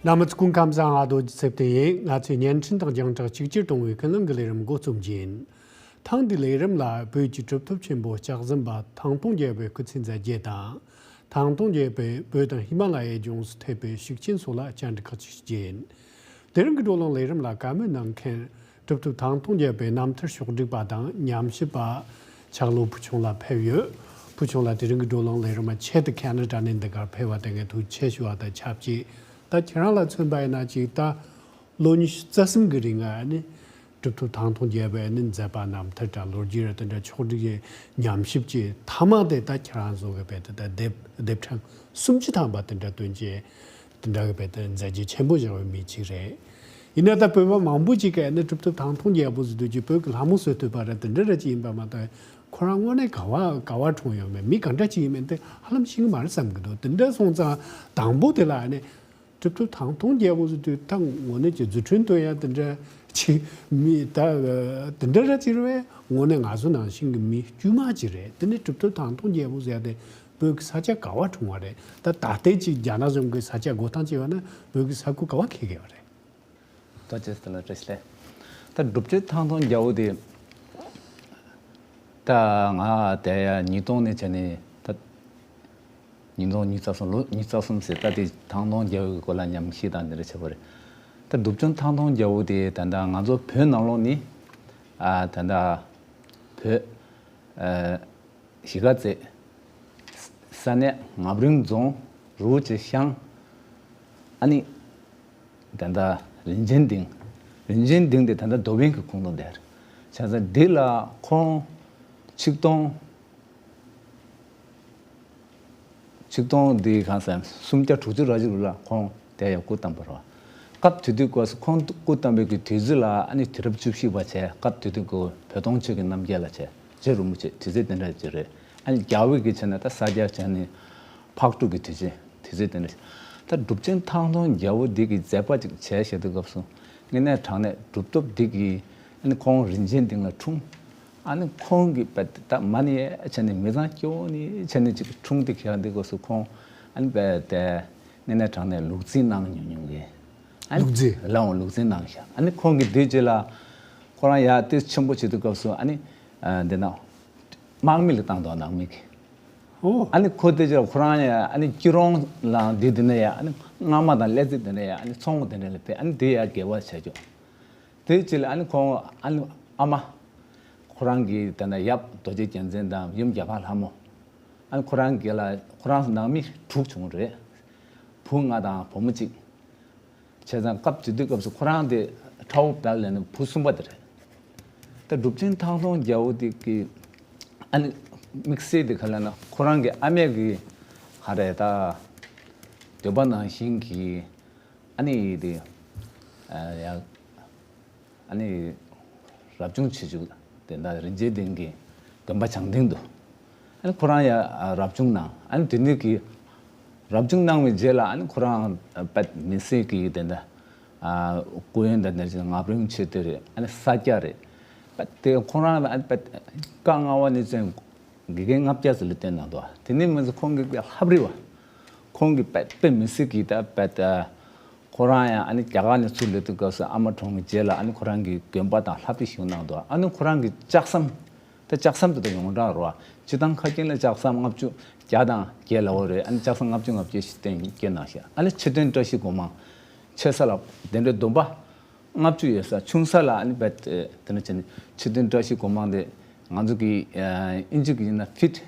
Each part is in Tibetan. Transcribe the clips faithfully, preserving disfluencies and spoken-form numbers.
རྣམ་པ་ཚོ་སྐུ་ཁམས་བཟང་། ཨ་རྡོ་རྗེ་ཚེ་བརྟན་ཡིན། ང་ཚོས་བརྙན་འཕྲིན་དང་རྒྱང་བསྒྲགས་གཅིག་གྱུར་གཏོང་བའི་ཀུན་གླེང་གི་ལས་རིམ་འགོ་རྩོམ་རྒྱུ་ཡིན། ཐེངས་འདིའི་ལས་རིམ་ལ་བོད་ཀྱི་གྲུབ་ཐོབ་ཆེན་པོ་ལྕགས་ཟམ་པ་ཐང་སྟོང་རྒྱལ་པོའི་སྐུ་ཚེ་མཛད་རྗེས་དང་། ཐང་སྟོང་རྒྱལ་པོས་བོད་དང་ཧི་མ་ལ་ཡའི་ལྗོངས་སུ་ཐེབས་པའི་ཤུགས་རྐྱེན་སོགས་ལ་བཅར་འདྲི་ཁག་ཅིག་ཞུ་རྒྱུ་ཡིན། དེ་རིང་གི་བགྲོ་གླེང་ལས་རིམ་ལ་བཀའ་མོལ་གནང་མཁན་གྲུབ་ཐོབ་ཐང་སྟོང་རྒྱལ་པོའི་རྣམ་ཐར་ཕྱོགས་བསྒྲིགས་པ་དང་ཉམས་ཞིབ་པ་ཕྱག་ལོ་བུ་ཆུང་ལགས་ཕེབས་ཡོད། བུ་ཆུང་ལགས་དེ་རིང་གི་བགྲོ་གླེང་ལས་རིམ་ཆེད་དུ་ཁེ་ན་ཌ་ནས་འདི་གར་ཕེབས་པ་དེ་ངས་ཐུགས་རྗེ་ཆེ་ཞུ་བ་དང་ཆབས་ཅིག་ད་ཁྱེད་རང་ལ་མཚོན་པ་ཡིན་ན་ཅིག་ད་ལོ་ཉི་ཤུ་རྩ་གསུམ་གི་རིང་ཨ་ནི་གྲུབ་ཐོབ་ཐང་སྟོང་རྒྱལ་པོའི་ཨ་ནི་མཛད་པ་རྣམ་ཐར་དང་ལོ་རྒྱུས་ར་དེ་འདྲ་ཕྱོགས་བསྒྲིགས་ཀྱི་ཉམས་ཞིབ་ཀྱི་མཐའ་མ་དེ་ད་ཁྱེད་རང་ཚོ་གི་བེད་དེ་ད་དེབ་དེབ་ཕྲེང་སུམ་ཅུ་ཐམ་པ་དེ་འདྲ་བཏོན་ཅིག་དེ་འདྲ་གི་བེད་དེ་མཛད་རྗེས་ཆེན་པོ་བཞག་པའི་མི་གཅིག་རེད། ཡིན་ན་ད་བོད་པ་མང་པོ་ཅིག་གིས་ཨ་ནི་གྲུབ་ཐོབ་ཐང་སྟོང་རྒྱལ་པོ་ཟེར་དུས་ཀྱི་བོད་ཀྱི་ལྷ་མོ་བསོད་བསྟོད་པ་ར་དེ་འདྲ་ར་ཅིག་ཡིན་པ་མ་གཏོགས་ཁོ་རང་དངོས་གནས་ག་བ་ག་བ་འཁྲུངས་ཡོད་མེད་མི་ག་འདྲ་ཅིག་ཡིན་མིན་དེ་ཧ་ལམ་ཤེས་ཀྱི་མ་རེད་བསམ་གྱི་འདུག་དེ་འདྲ་སོང་ཙང་དང་པོ་དེ་ལ་ཨ་ནི། གྲུབ་ཐོབ་ཐང་སྟོང་རྒྱལ་པོ་ཟེར་དུས་ད་དངོས་གནས་ཀྱི་རྫུ་འཕྲུལ་སྟོན་ཡ་དེ་འདྲ་ཅིག་མི་ད་དེ་འདྲ་ར་ཅིག་རེད་པས། དངོས་གནས་ང་ཚོ་ནང་བཞིན་གྱི་མི་དཀྱུས་མ་ཅིག་རེད། དེ་ནས་གྲུབ་ཐོབ་ཐང་སྟོང་རྒྱལ་པོ་ཟེར་ཡ་དེ་བོད་ཀྱི་ས་ཆ་ག་བ་འཁྲུངས་པ་རེད། ད་ད་ལྟའི་ཅིག་རྒྱ་ནག་གཞུང་གི་ས་ཆ་འགོད་སྟངས་བྱས་པ་ན་བོད་ཀྱི་ས་ཁུལ་ག་བ་འཁེལ་གྱི་ཡོད་རེད། ད་ཅེས་དེ་ལ་བཀྲ་ཤིས་བདེ་ལེགས། ད་སྒྲུབ་བརྒྱུད་ཐང་སྟོང་རྒྱལ་པོ་དེ། ད་ང་དེ་ཡ་ཉིས་སྟོང་ནས་བྱས་ནས་ད། ཉིས་སྟོང་ཉི་ཤུ་རྩ་གསུམ། ལོ་ཉི་ཤུ་རྩ་གསུམ་ཟེར་ད་དེ་ཐང་སྟོང་རྒྱལ་པོའི་སྐོར་ལ་ཉམས་ཞིབ་དང་འདི་འདྲ་བྱེད་པ་རེད། ད་སྒྲུབ་བརྒྱུད་ཐང་སྟོང་རྒྱལ་པོ་དེ་ད་ལྟ་ང་ཚོ་བོད་ནང་ལོགས་ནི་ཨ་ད་ལྟ་བོད་ཨ་གཞིས་ཀ་རྩེ་ས་གནས་ངམ་རིང་རྫོང་རུ་བྱེ་ཤང་ཨ་ནི་ད་ལྟ་རིན་ཆེན་སྡིངས། རིན་ཆེན་སྡིངས་དེ་ད་ལྟ་རྡོ་བན་གྱི་ཁོངས་གཏོགས་དེ་རེད། བྱས་ཙང་འདི་ལ་ཁོང་ཆིག་སྟོང་། ཆིག་སྟོང་འདི་གང་ཟེར་སུམ་བརྒྱ་དྲུག་ཅུ་རེ་གཅིག་ལོ་ལ་ཁོང་དེ་ཡང་སྐུ་བལྟམས་པ་རེད། སྐབས་དེ་དུས་སྐབས་སུ་ཁོང་སྐུ་བལྟམས་པའི་གི་དུས་ཚོད་ལ་ཨ་ནི་དུས་རབས་བཅུ་བཞི་པ་བྱས། སྐབས་དེ་དུས་སྐབས་བོད་སྟོང་ཆོས་ཀྱི་རྣམ་རྒྱལ་ལ་བྱས། རྗེ་རིན་པོ་ཆེ་དུས་ཚོད་དེ་འདྲ་ཅིག་རེད། ཨ་ནི་རྒྱལ་པོའི་གི་བྱས་ན་ད་ས་སྐྱ་བྱས་ནས་ཕག་གྲུ་གི་དུས་ཆེན་དུས་ཚོད་དེ་འདྲ་ཞིག་ད་སྒྲུབ་ཆེན་ཐང་སྟོང་རྒྱལ་པོ་འདི་གི་མཛད་པ་ཅིག་བྱས་བཞག་དུས་སྐབས་སུ་དངོས་གནས་དྲང་གནས་གྲུབ་ཐོབ་འདི་གི་ཨ་ནི་ཁོང་རིན་ཆེན་སྡིངས་ལ་འཁྲུངས། ཨ་ནི་ཁོང་གི་པད་ད་མ་ནི་ཡ་བྱས་ནས་མི་ཚང་སྐྱོ་བོ་ནི་བྱས་ནས་ཅིག་འཁྲུངས་ཏེ་ག་འདི་སྐབས་སུ་ཁོང་ཨ་ནི་པད་དེ་དངོས་གནས་དྲང་གནས་ལུག་རྫི་གནང་མྱོང་མྱོང་གི། ཨ་ནི་ལུག་རྫི། ལའང་ལུག་རྫི་གནང་ཤག་ཨ་ནི་ཁོང་གི་དུས་རྗེས་ལ་ཁོ་རང་ཡ་ཏོག་ཙམ་ཆེན་པོ་བྱེད་དུས་སྐབས་སུ་ཨ་ནི་འདི་ན་དམག་མི་ལ་བཏང་འདུག་ནང་མི་གི། ཨོ། ཨ་ནི་ཁོ་དེ་ཅིག་ཁོ་རང་ཡ་ཨ་ནི་སྐྱིད་རོང་ལའང་དེ་དེ་ནས་ཡ་ཨ་ནི་རྔ་མ་དང་ཀླད་རྩི་དེ་འདྲ་ཡ་ཨ་ནི་ཚོང་དེ་འདྲ་ལ་ཕེབས། ཨ་ནི་དེ་ཡ་དགེ་བ་བྱས་ཀྱོག་དེ་ཅིག་ལ་ཨ་ནི་ཁོང་ཨ་ནི་ཨ་མ་ཁོ་རང་གི་དེ་ན་ཡབ་རྡོ་རྗེ་རྒྱལ་མཚན་དང་ཡུམ་རྒྱ་ཕག་ལྷ་མོ། ཨ་ནི་ཁོ་རང་གི་ལ་ཁོ་རང་ནང་མི་དྲུག་བྱུང་རེད། བུ་ལྔ་དང་བུ་མོ་གཅིག་བྱས་ཙང་སྐབས་དེ་དུས་སྐབས་སུ་ཁོ་རང་དེ་ཁྲའོ་བལ་ལ་ནི་བུ་གསུམ་པ་དེ་རེད། ད་སྒྲུབ་ཆེན་ཐང་སྟོང་རྒྱལ་པོ་དེ་གི་ཨ་ནི་དམིགས་བསལ་དེ་ག་ལ་ན་ཁོ་རང་གི་ཨ་མས་གི་ག་རེ་ད་འདོད་པ་ནང་བཞིན་གི་ཨ་ནི་དེ་ཡ་ཨ་ནི་རབ་བྱུང་ཆེ་ཆུང་དེ་འདྲ་རིན་ཆེན་སྡིངས་ཀྱི་དགོན་པ་བྱང་སྡིངས་དུ་ཨ་ནི་ཁོ་རང་ཡ་རབ་བྱུང་གནང་། ཨ་ནི་དེ་ནས་ཀྱི་རབ་བྱུང་གནང་བའི་རྗེས་ལ་ཨ་ནི་ཁོ་རང་པད་མི་སེར་གྱི་དེ་འདྲ་སྐུ་ཡོན་དང་དེ་འདྲ་ངམ་རིང་ཆེ་དེ་རེད། ཨ་ནི་ས་སྐྱ་རེད། པད་དེ་ཁོ་རང་ལ་ཨ་ནི་པད་བཀའ་ལྔ་པ་ནས་བཙན་དགེ་རྒན་ལྔ་བརྒྱ་ཙམ་ལ་བསྟེན་གནང་འདུག་དེ་ནས་མི་ཚོ་ཁོང་གི་ལྷ་བྲིས་པ། ཁོང་གི་པད་དཔེ་མི་སྲིད་ཀྱི་ད་པད་ཁོ་རང་ཡང་ཨ་ནི་རྒྱ་གར་ནས་ཚུར་སླེབས་དུས་སྐབས་སུ་ཨ་མ་གྲོངས་ཀྱི་རྗེས་ལ་ཨ་ནི་ཁོ་རང་གི་དགོན་པ་དང་ལྷ་བྲིས་ཞིག་གནང་འདུག་ཨ་ནི་ཁོ་རང་གི་ལྕགས་ཟམ། ད་ལྕགས་ཟམ་དེ་ད་ཡོངས་གྲགས་རེད་པ། སྤྱིར་བཏང་ཁ་རྒྱུན་ལ་ལྕགས་ཟམ་ལྔ་བཅུ་བརྒྱ་དང་བརྒྱད་ལ་འོ་རེད། ཨ་ནི་ལྕགས་ཟམ་ལྔ་བཅུ་ང་བརྒྱད་ཞིག་བསྟན་བསྐྱོན་གནང་ཤག་ཨ་ནི་ཆོས་སྟོན་བཀྲ་ཤིས་སྒོ་མང་ཆེ་ས་ལ་དེ་འདྲའི་སྡོམ་པ་ལྔ་བཅུ་ཡོད་ས། ཆུང་ས་ལ་ཨ་ནི་པད་དེ་འདྲ་བྱས་ནས་ཆོས་སྟོན་བཀྲ་ཤིས་སྒོ་མང་དེ་ང་ཚོ་གི་ཨིན་ཇི་གི་ཡིན་ན་ཕིཊ་འདི་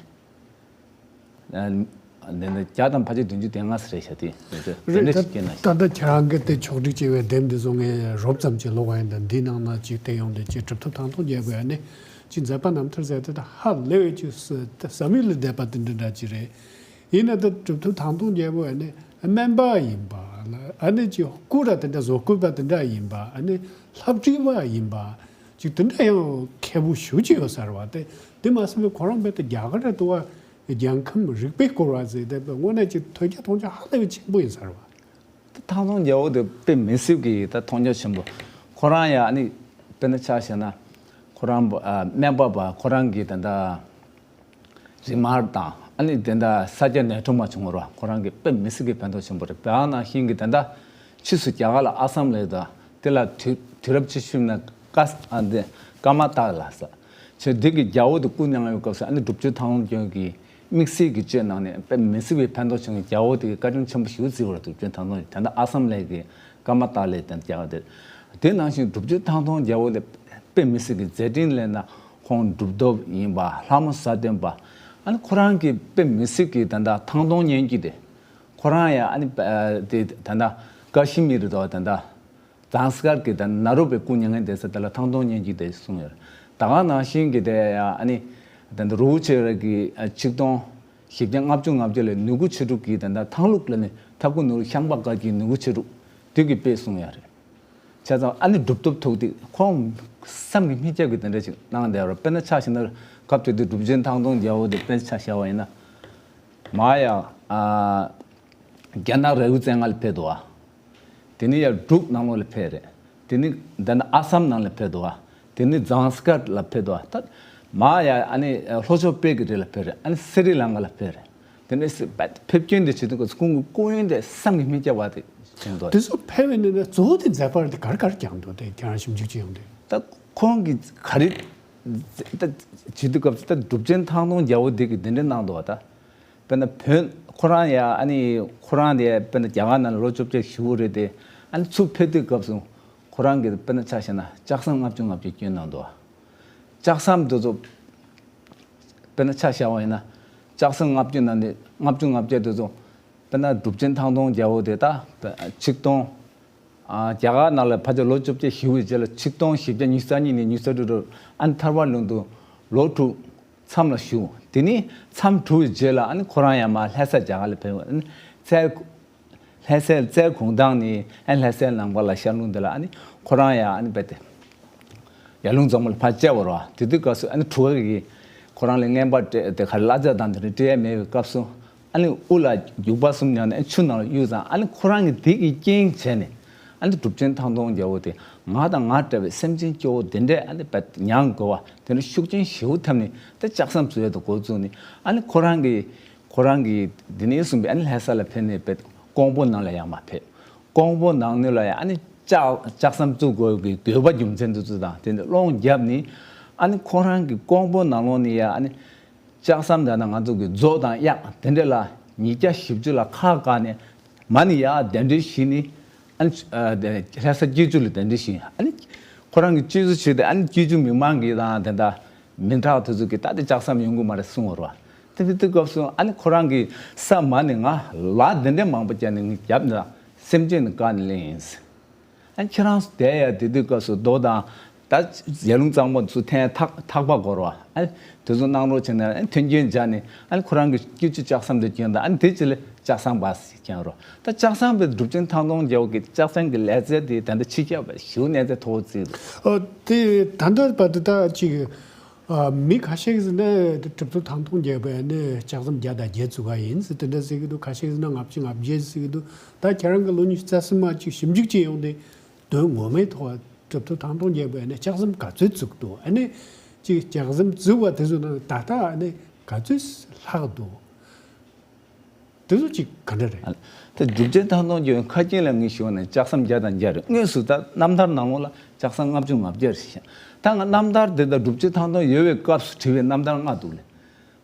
འདྲ་བརྒྱ་དང་ཕལ་ཆེར་བདུན་ཅུ་དོན་ལྔ་ཟེར་རེད་ཤག་དེ་འདྲ་དེ་རེད། འདྲ་ད་ཞིག་བསྐྱོན་གནང་ཤག་ད་ལྟ་ཁྱེད་རང་གིས་དེ་ཕྱོགས་སྒྲིག་བྱས་པའི་དེབ་འདི་ཚོ་ངས་རོབ་ཙམ་ཅིག་ཀློག་པ་ཡིན། ད་འདིའི་ནང་ན་ཅིག་བལྟས་ཡོང་དུས་ཅིག་གྲུབ་ཐོབ་ཐང་སྟོང་རྒྱལ་པོ་ཡ་ནི་ཅིག་མཛད་པ་རྣམ་ཐར་ཟེར་དེ་ད་ཧ་ལས་པའི་ཅིག་ཟབ་མོ་ལས་འདས་པ་དེ་འདྲ་འདྲ་ཅིག་རེད། ཡིན་ན་ད་གྲུབ་ཐོབ་ཐང་སྟོང་རྒྱལ་པོ་ཨ་ནི་སྨན་པ་ཡིན་པ་ལ་ཨ་ནི་ཅིག་སྐུ་ར་དེ་འདྲ་བཟོ་བཀོད་པ་དེ་འདྲ་ཡིན་པ། ཨ་ནི་ལྷ་བྲིས་པ་ཡིན་པ་ཅིག་དེ་འདྲ་ཡང་མཁས་པོ་ཞེ་པོ་ཅིག་ཡོད་ས་རེད་པ། དེ་དེ་མ་ཟད་པའི་ཁོ་རང་རྦད་དེ་རྒྱ་གར་ར་དུ་བ་རྒྱལ་ཁམས་རིག་པའི་བསྐོར་བ་ཟེར་དེ་དངོས་གནས་ཅིག་ཐོས་རྒྱ་མཐོང་རྒྱ་ཧ་ལས་པའི་ཆེན་པོ་ཡིན་ས་རེད་པ། ད་ཐང་སྟོང་རྒྱལ་པོ་དེ་དཔེ་མི་སྲིད་ཀྱི་ད་མཐོང་རྒྱ་ཆེན་པོ། ཁོ་རང་ཡང་ཨ་ནི་དཔེར་ན་ཆ་བཞག་ན་ཁོ་རང་སྨན་པ་པ་ཁོ་རང་གི་ད་ལྟ་རི་མར་དང་ཨ་ནི་དེ་འདྲ་ས་སྐྱ་ནད་གྲོལ་མ་བྱུང་བར་ཁོ་རང་གི་དཔེ་མི་སྲིད་ཀྱི་ཕན་ཐོགས་ཆེན་པོ་རེད། བོད་ནང་བཞིན་གྱི་དེ་འདྲ་ ཕྱིས་སུ་རྒྱ་གར་ལ་ཨ་སམ་ལབ་དང་། དེ་ལ་དུས་དུས་རབས་བཅུ་བཞི་ན་ཀ་ཨ་འདི་ཀརྨ་ཏཱ་ལ་ཟེར། ཆེ་འདི་གི་རྒྱལ་པོ་དེ་སྐུ་མྱངས་ཡོད་སྐབས་སུ་ཨ་ནི་སྒྲུབ་བརྒྱུད་ཐང་སྟོང་རྒྱལ་པོ་གི་དམིགས་བསལ་གྱི་སྤྱོད་གནང་ནས་དཔེ་མི་སྲིད་པའི་ཕན་ཐོགས་བྱུང་བའི་རྒྱལ་པོ་དེ་གི་བཀའ་དྲིན་ཆེན་པོ་ཞེ་པོ་བརྩི་བར་སྒྲུབ་བརྒྱུད་ཐང་སྟོང་། ད་ལྟ་ཨ་སམ་ལ་གི་ཀརྨ་ཏཱ་ལའི་དེ་རྒྱལ་པོ་དེ། དེ་ནང་བཞིན་སྒྲུབ་བརྒྱུད་ཐང་སྟོང་རྒྱལ་པོ་དེ་དཔེ་མི་སྲིད་ཀྱི་མཛད་འཕྲིན་ལས་ན་ཁོང་གྲུབ་ཐོབ་ཡིན་པ། ལྷ་མོ་ས་སྟོན་པ། ཨ་ནི་ཁོ་རང་གི་དཔེ་མི་སྲིད་ཀྱི་ད་ལྟ་ཐང་སྟོང་སྙན་བརྒྱུད་དེ། ཁོ་རང་ཡང་ཨ་ནི་དེ་ད་ལྟ་ཀ་ཤི་མིར་དང་ད་ལྟ་ཛངས་ཀར་གྱི་ད་ནཱ་རོ་པའི་སྐུ་མྱ་ངན་འདས་ས་དེ་ལ་ཐང་སྟོང་སྙན་བརྒྱུད་དེ་གསུངས་ཡོད། ད་ག་ནང་བཞིན་གྱི་དེ་ཡང་ཨ་ནི་ད་ལྟ་རི་བོ་ཆེ་ར་གི་ཆིག་སྟོང་བཞི་བརྒྱ་ལྔ་བཅུ་ང་བརྒྱད་ལ་ནུ་གུ་ཆོས་དྲུག་གི་ད་ལྟ་ཐང་ལུགས་ལ་ནི་ཐ་གུ་ནུ་རུ་ཤངས་པ་ཀ་གི་ནུ་གུ་ཆོས་དྲུག་དེ་གི་དཔེ་གསུངས་ཡོད་རེད། བྱས་ཙང་ཨ་ནི་གྲུབ་ཐོབ་ཐུག་དེ་ཁོང་བསམ་གྱིས་མི་ཁྱབ་ཀྱི་དེ་འདྲ་ཞིག་གནང་བསྡད་ཡོད་རེད། དཔེར་ན་ཆ་བཞག་ན་སྐབས་དེ་དུས་སྒྲུབ་བརྒྱུད་ཐང་སྟོང་རྒྱལ་པོ་དེ་དཔེར་ན་ཆ་བཞག་པ་ཡིན་ན། མར་ཡང་ཨ་རྒྱ་ནག་རི་བོ་རྩེ་ལྔ་ལ་ཕེབས་འདུག་བ། དེ་ནས་ཡང་འབྲུག་ནང་ལོགས་ལ་ཕེབས་རེད། དེ་ནས་ད་ནི་ཨ་སམ་ནང་ལ་ཕེབས་འདུག་བ། དེ་ནས་ཛངས་ཀར་ལ་ཕེབས་འདུག་བ། ད་མར་ཡང་ཨ་ནི་ལྷོ་ཕྱོགས་དཔལ་གྱི་རི་ལ་ཕེབས་རེད། ཨ་ནི་སི་རི་ལང་ཀ་ལ་ཕེབས་རེད། དེ་ནས་སི་ཕེབས་སྐྱོན་དེ་བྱེད་དུས་ཁོང་གི་སྐུ་ཡོན་དེ་བསམ་གྱིས་མི་ཁྱབ་པ་དེ་བྱུང་འདུག་དེ་ཚོ་ཕེབས་པའི་ནང་ནས་གཙོ་བོ་དེ་མཛད་པ་དེ་ག་རེ་ག་རེ་བསྐྱངས་འདུག་དེ་ཁྱེད་རང་ཞིབ་འཇུག་བྱེད་ཡོང་དུས། ད་ཁོང་གིས་ག་རེ་ད་བྱེད་དུས་སྐབས་སུ་ད་སྒྲུབ་ཆེན་ཐང་སྟོང་རྒྱལ་པོ་དེ་གིས་དེ་འདྲ་གནང་འདུག་བ། ད་དཔེར་ན་བོད་ཁོ་རང་ཡ་ཨ་ནི་ཁོ་རང་དེ་དཔེར་ན་རྒྱ་གར་ནང་ལ་ལོ་བཅོ་བརྒྱད་བཞུགས་པ་རེད་དེ། ཨ་ནི་ཚུར་ཕེབས་དུས་སྐབས་སུ་ཁོ་རང་གིས་དཔེར་ན་ཆ་བཞག་ན་ལྕགས་ཟམ་ལྔ་བཅུ་ང་བརྒྱད་བསྐྱོན་གནང་འདུག་ལྕགས་ཟམ་དེ་ཚོ་དཔེར་ན་ཆ་བཞག་པ་ཡིན་ན་ལྕགས་ཟམ་ལྔ་བཅུ་ན་ནི་ལྔ་བཅུ་ང་བརྒྱད་དེ་ཚོ་དཔེར་ན་སྒྲུབ་ཆེན་ཐང་སྟོང་རྒྱལ་པོ་དེ་ད་ཆིག་སྟོང་། ཨ་རྒྱ་གར་ནང་ལ་ཕལ་ཆེར་ལོ་བཅོ་བརྒྱད་བཞུགས་པའི་རྗེས་ལ་ཆིག་སྟོང་བཞི་བརྒྱ་ཉི་ཤུ་རྩ་གཉིས་ནས་ཉི་ཤུ་རྩ་དྲུག་རུ་ཨ་ནི་ཐར་པ་ལུང་དུ་ལོ་དྲུག་མཚམས་ལ་བཞུགས། དེ་ནས་མཚམས་གྲུབ་པའི་རྗེས་ལ་ཨ་ནི་ཁོ་རང་ཡང་མར་ལྷ་སའི་རྒྱ་གར་ལ་ཕེབས། ཨ་ནི་རྩེ་ལྷ་སའི་རྩེ་གུང་ཐང་ནས་ཨ་ནི་ལྷ་སའི་ནང་པ་ལ་ཤར་ལུང་དེ་ལ་ཨ་ནི་ཁོ་རང་ཡང་ཨ་ནི་རྦད་དེ་ཡར་ཀླུང་རྫོང་མ་ལ་ཕར་བཅར་བ་རེད་བ། དེ་དུས་སྐབས་སུ་ཨ་ནི་གྲུ་ཁ་གིས་ཁོ་རང་ལ་རྔན་པ་སྤྲད་དེ་ག་རེ་གླ་ཆ་དང་དེ་འདྲ་སྤྲད་ཡ་མེད་པའི་སྐབས་སུ། ཨ་ནི་དབུ་ལ་རྒྱུག་པ་གསུམ་མྱངས་ནས་ཨ་ནི་ཆུ་ནང་ལ་གཡུགས་ཙང་། ཨ་ནི་ཁོ་རང་གིས་དེ་གི་རྐྱེན་བྱས་ནས་ཨ་ནི་སྒྲུབ་ཆེན་ཐང་སྟོང་རྒྱལ་པོ་དེ་ང་དང་ང་འདྲ་བའི་སེམས་ཅན་སྐྱོ་བོ་དེ་འདྲས་ཨ་ནི་རྦད་མྱང་དགོས་པ་དེ་འདྲ་ཤུགས་རྐྱེན་ཞེ་པོ་ཐེབས་ནས་ད་ལྕགས་ཟམ་བཟོ་ཡ་དེ་འགོ་བཙུགས་ནས། ཨ་ནི་ཁོ་རང་གིས་ཁོ་རང་གིས་འདི་ནས་གསུངས་པའི་ཨ་ནི་ལྷ་ས་ལ་ཕེབས་ནས་རྦད་ཀོང་པོ་ནང་ལ་ཡར་མར་ཕེབས། ཀོང་པོ་ནང་ནས་ལ་ཡ་ཨ་ནི་ལྕགས་ལྕགས་ཟམ་བཙུགས་དགོས་ཀྱི་དགོས་པ་རྒྱུ་མཚན་དེ་ཚོ་དང་དེ་འདྲ་སློང་བརྒྱབ་ནས། ཨ་ནི་ཁོ་རང་གིས་ཀོང་པོ་ནང་ལོགས་ནས་ཡ་ཨ་ནི་ལྕགས་ཟམ་དང་ན་ང་ཚོ་གི་མཛོ་དང་གཡག་དེ་འདྲ་ལ་ཉིས་བརྒྱ་བཞི་བཅུ་ལ་ཁག་བཀག་ནས་མར་ནས་ཡར་གདན་འདྲེན་ཞུས་ནས། ཨ་ནི་ཨ་དེ་ལྷ་ས་སྐྱིད་ཆུ་ལ་གདན་འདྲེན་ཞུས། ཨ་ནི་ཁོ་རང་གིས་སྐྱིད་ཆུ་བྱས་ཏེ་ཨ་ནི་སྐྱིད་ཆུ་མི་མང་གིས་དང་དེ་འདྲ་མི་དྲག་དེ་ཚོ་གིས་ད་དེ་ལྕགས་ཟམ་ཡོང་གི་མ་རེད་གསུངས་པ་རེད་བ། དེ་དུས་སྐབས་སུ་ཨ་ནི་ཁོ་རང་གིས་ས་མར་ནས་ང་ལག་དེ་འདྲ་མང་པོ་བརྒྱབ་ནས་ངས་རྒྱབ་ནས་སེམས་ཅན་ནི་བཀག་ནས་ལེན་ཡིན། ཨ་ཁྱེད་རང་ཚོ་བསྡད་ཡ་དེ་དུས་སྐབས་སུ་རྡོ་དང་ད་ཡར་ཀླུང་གཙང་པོ་ཚུར་འཐེན་ཐག་ཐག་པ་སྐོར་བ། ཨ་དེ་ཚོ་གནང་རོགས་བྱས་ན་ཨ་མཐུན་རྐྱེན་སྦྱར་ནས་ཨ་ཁོ་རང་གི་སྐྱིད་ཆུ་ལྕགས་ཟམ་དེ་བསྐྱོན་དང་། ཨ་དེ་ཅི་ལས་ལྕགས་ཟམ་བ་སི་བསྐྱོན་རོགས། ད་ལྕགས་ཟམ་པའི་སྒྲུབ་ཆེན་ཐང་སྟོང་རྒྱལ་པོ་གི་ལྕགས་ཟམ་གྱི་ལས་རྩལ་དེ་ད་ལྟ་ཕྱི་ཁྱབ་པ་ཞེ་པོ་གནས་ཚད་མཐོ་བོ་བརྩིས་འདུག་ཨོ་དེ་ད་ལྟ་བར་དུ་ད་ཅིག་ཨ་མི་ཁ་ཤས་ཀྱིས་ཟེར་ན་གྲུབ་ཐོབ་ཐང་སྟོང་རྒྱལ་པོས་ནི་ལྕགས་ཟམ་བརྒྱ་དང་བརྒྱད་བཙུགས་པ་ཡིན་ཟེར་དེ་འདྲ་ཟེར་གྱི་འདུག་ཁ་ཤས་ཀྱིས་ཟེར་ན་ལྔ་བཅུ་ང་བརྒྱད་ཟེར་གྱི་འདུག་ད་ཁྱེད་རང་གི་ལོ་ཉི་ཤུ་རྩ་གསུམ་མ་ཅིག་ཞིབ་འཇུག་བྱས་ཡོང་དུས་དོན་ངོ་མའི་ཐོག་གྲུབ་ཐོབ་ཐང་སྟོང་རྒྱལ་པོས་ནི་ལྕགས་ཟམ་ག་ཚོད་བཙུགས་འདུག་ཨ་ནི་ཅིག་ལྕགས་ཟམ་བཙུགས་པ་དེ་ཚོ་ནང་ད་ལྟ་ཨ་ནི་ག་ཚོད་ལྷག་འདུག་དེ་ཚོ་ཅིག་ག་འདྲ་རེད། ད་སྒྲུབ་ཆེན་ཐང་སྟོང་རྒྱལ་པོའི་ཁ་རྒྱུན་ལ་ངས་ཞུས་པ་ན་ལྕགས་ཟམ་བརྒྱ་དང་བརྒྱད་རེད། དངོས་སུ་ད་རྣམ་ཐར་ནང་ལོགས་ལ་ལྕགས་ཟམ་ལྔ་བཅུ་ང་བརྒྱད་རེད་ཤག་ད་ང་རྣམ་ཐར་དེ་དང་སྒྲུབ་ཆེན་ཐང་སྟོང་ཡོད་པའི་སྐབས་སུ་བྲིས་པའི་རྣམ་ཐར་ལྔ་འདུག་ལེ།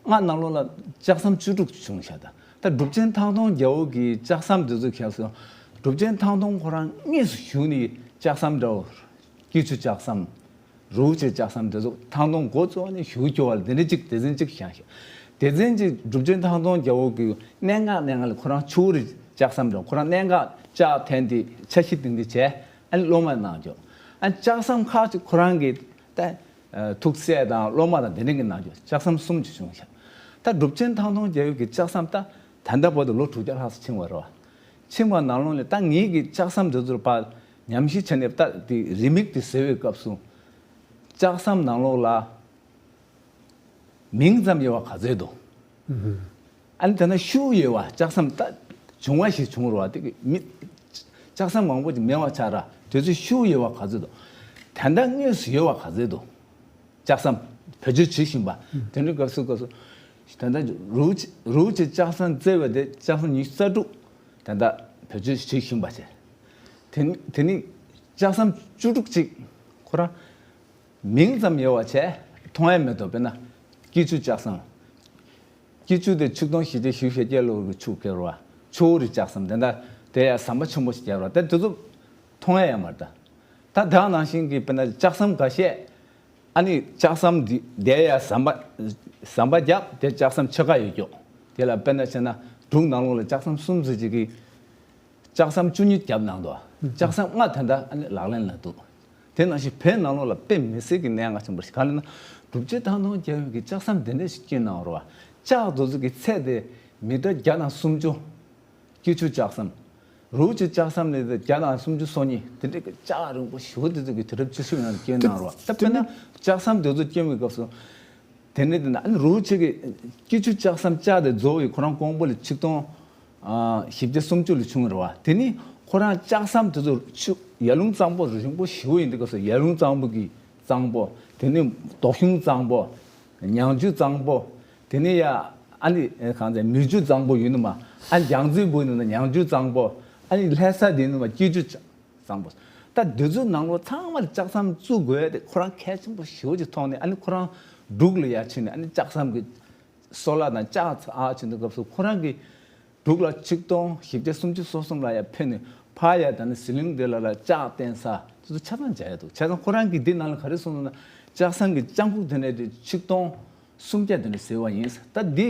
ལྔ་ནང་ལོགས་ལ་ལྕགས་ཟམ་བཅུ་དྲུག་བྱུང་ཤག་ད་ད་སྒྲུབ་ཆེན་ཐང་སྟོང་རྒྱལ་པོ་གི་ལྕགས་ཟམ་དེ་ཚོ་ཁྱེར་སོང་། སྒྲུབ་ཆེན་ཐང་སྟོང་ཁོ་རང་དངོས་སུ་བཞུགས་ནས་ལྕགས་ཟམ་འདྲ་བོ། སྐྱིད་ཆུ་ལྕགས་ཟམ། རི་བོ་ཆེ་ལྕགས་ཟམ་དེ་ཚོ་ཐང་སྟོང་འགོ་བཙུགས་ནས་གཞུག་གུ་བར་དེ་འདྲ་གཅིག་སྡེ་ཚན་གཅིག་བཞག་ཤག་སྡེ་ཚན་གཅིག་སྒྲུབ་ཆེན་ཐང་སྟོང་རྒྱལ་པོ་གི་གནད་འགག་གནད་འགག་ལ་ཁོ་རང་ཆུ་བོ་རི་ལྕགས་ཟམ་འདྲ་ཁོ་རང་གནད་འགག་ལྕགས་འཐེན་ཏེ་འཆར་གཞི་བཏིང་སྟེ་བྱས། ཨ་ནི་སློབ་མ་གནང་རྒྱུ། ཨ་ནི་ལྕགས་ཟམ་ཁག་ཅིག་ཁོ་རང་གི་ད་ཐུགས་སྲས་དང་སློབ་མ་དང་དེ་འདྲ་གི་གནང་རྒྱུ་ལྕགས་ཟམ་གསུམ་ཅིག་བྱུང་ཤག་ད་སྒྲུབ་ཆེན་ཐང་སྟོང་རྒྱལ་པོ་གི་ལྕགས་ཟམ་ད་ད་ལྟ་བར་དུ་ལོ་དྲུག་བརྒྱ་ལྷག་ཙམ་ཕྱིན་པ་རེད་བ། ཕྱིན་པ་ནང་ལོགས་ནས་ད་ངེད་ཀྱི་ལྕགས་ཟམ་དེ་ཚོར་ཕར་ཉམས་ཞིབ་བྱས་ནས་ད་དེ་རི་མིག་དེ་གཟིགས་པའི་སྐབས་སུ། ལྕགས་ཟམ་ནང་ལོགས་ལ་མིང་ཙམ་ཡོད་པ་ག་ཚོད་འདུག་ཨ་ནི་དེ་ན་ཤུགས་ཡོད་པ་ལྕགས་ཟམ་ད་བྱུང་བ་ཞིག་བྱུང་རུང་བ་དེ་གི་མི། ལྕགས་ཟམ་མང་པོ་ཅིག་མེད་པ་ཆགས་ར་དེ་ཚོའི་ཤུགས་ཡོད་པ་ག་ཚོད་འདུག་ད་ལྟ་དངོས་སུ་ཡོད་པ་ག་ཚོད་འདུག་ལྕགས་ཟམ་བེད་སྤྱོད་བྱེད་བཞིན་པ། དེ་འདྲའི་སྐབས་སུ་སྐབས་སུ། ད་ལྟ་རི་བོ་ཆེ་རི་བོ་ཆེ་ལྕགས་ཟམ་བཙལ་བ་དེ་ལྕགས་ཟམ་ཉི་ཤུ་རྩ་དྲུག་ད་ལྟ་བེད་སྤྱོད་བྱེད་བཞིན་པ་བྱས། དེ་ནི་དེ་ནི་ལྕགས་ཟམ་བཅུ་དྲུག་ཅིག་ཁོ་རང་མིང་ཙམ་ཡོད་པ་བྱས་མཐོང་ཡ་མེད་དོ། དཔེར་ན་སྐྱིད་ཆུ་ལྕགས་ཟམ། སྐྱིད་ཆུ་དེ་ཆིག་སྟོང་བཞི་བརྒྱ་བཞི་བཅུ་ཞེ་བརྒྱད་ལོ་གི་ཆུ་བརྒལ་བ། ཆུ་བོ་རི་ལྕགས་ཟམ་དེ་འདྲ་དེ་ཡ་ཟམ་པ་ཆེན་པོ་ཞིག་བརྒལ་བ་དེ་དེ་ཚོ་མཐོང་ཡ་ཡ་མ་རེད་ད། ད་དེ་ནང་བཞིན་གྱི་དཔེར་ན་ལྕགས་ཟམ་འགའ་ཤས་ཨ་ནི་ལྕགས་ཟམ་འདི་དེ་ཡ་ཟམ་པ་ཟམ་པ་བརྒྱབ་དེ་ལྕགས་ཟམ་ཕྱེད་ཀ་ཡོད་ཀྱོག་དེ་ལ་དཔེར་ན་བྱས་ན་འབྲུག་ནང་ལོགས་ལ་ལྕགས་ཟམ་གསུམ་ཙམ་ཅིག་གི་ལྕགས་ཟམ་བཅུ་གཉིས་བརྒྱབ་གནང་འདུག་ལྕགས་ཟམ་ལྔ་དེ་འདྲ་ཨ་ནི་ལག་ལེན་ལ་འདུག་དེ་ནང་བཞིན་བོད་ནང་ལོགས་ལ་དཔེ་མི་སྲིད་ཀྱི་གནད་འགག་ཆེན་པོ་ཞིག་ག་རེ་ན་གྲུབ་ཆེན་ཐང་སྟོང་རྒྱལ་ཡོན་གྱི་ལྕགས་ཟམ་དེ་འདྲ་ཞིག་བསྐྱོན་གནང་བ་རེད་བ། ལྕགས་དེ་ཚོ་གི་ཚད་དེ་མི་ཊར་བརྒྱ་དང་སུམ་ཅུ། སྐྱིད་ཆུ་ལྕགས་ཟམ། རུའུ་ཆུ་ལྕགས་ཟམ་ལས་བརྒྱ་དང་སུམ་ཅུ་སོ་གཉིས་དེ་འདྲའི་གི་ལྕགས་རིང་པོ་ཞེ་པོ་དེ་ཚོ་གི་དུས་རབས་བཅུ་བཞི་ནང་བསྐྱོན་གནང་བ་རེད་བ། ད་དཔེར་ན་ལྕགས་ཟམ་དེ་ཚོ་བསྐྱོན་པའི་སྐབས་སུ། དེ་ནས་དེ་ན་ཨ་ནི་རུའུ་ཆུ་གི་སྐྱིད་ཆུ་ལྕགས་ཟམ་ལྕགས་དེ་རྫོགས་པའི་ཁོ་རང་ཀོང་པོ་ལ་ཆིག་སྟོང་ཨ་བཞི་བརྒྱ་སུམ་ཅུ་ལ་བྱུང་བ་རེད་བ། དེ་ནི་ཁོ་རང་ལྕགས་ཟམ་དེ་ཚོ་ཆུ་ཡར་ཀླུང་གཙང་པོ་རིང་པོ་ཞེ་པོ་ཡིན་དུས་སྐབས་སུ་ཡར་ཀླུང་གཙང་པོ་གི་གཙང་པོ། དེ་ནི་མདོ་གཞུང་གཙང་པོ། ཉང་ཆུ་གཙང་པོ། དེ་ནི་ཡ་ཨ་ནི་གང་ཟེར་མུས་ཆུ་གཙང་པོ་ཡིན་ནི་མ། ཨ་ནི་རྒྱལ་རྩེ་བོད་ནི་ཉང་ཆུ་གཙང་པོ། ཨ་ནི་ལྷ་ས་དེ་ནི་མ་སྐྱིད་ཆུ་གཙང་པོ། ད་འདི་ཚོའི་ནང་ལོགས་ཚང་མར་ལྕགས་ཟམ་བཙུགས་དགོས་དེ་ཁོ་རང་གལ་ཆེན་པོ་ཞེ་པོ་ཅིག་མཐོང་ནས་ཨ་ནི་ཁོ་རང་འབྲུག་ལ་ཡར་ཕྱིན་ནས་ཨ་ནི་ལྕགས་ཟམ་གྱི་སོལ་ར་དང་ལྕགས་ཨ་ཕྱིན་དུས་སྐབས་སུ་ཁོ་རང་གི་འབྲུག་ལ་ཆིག་སྟོང་བཞི་བརྒྱ་སུམ་ཅུ་སོ་གསུམ་ལ་ཡར་ཕེབས་ནས་ཕར་ཡར་ད་ནི་ཟི་ལིང་དེ་ལ་ལ་ལྕགས་བསྟན་ས་དེ་ཚོ་ཆ་ཚང་མཇལ་ཡ་འདུག་ཆ་ཚང་ཁོ་རང་གིས་འདི་ནང་ལ་ག་རེ་གསུངས་ན་ལྕགས་ཟམ་གྱི་ལྕགས་ཁུག་དེ་འདྲ་དེ་ཆིག་སྟོང་སུམ་བརྒྱ་དེ་འདྲ་ཟེར་བ་ཡིན། ད་འདི་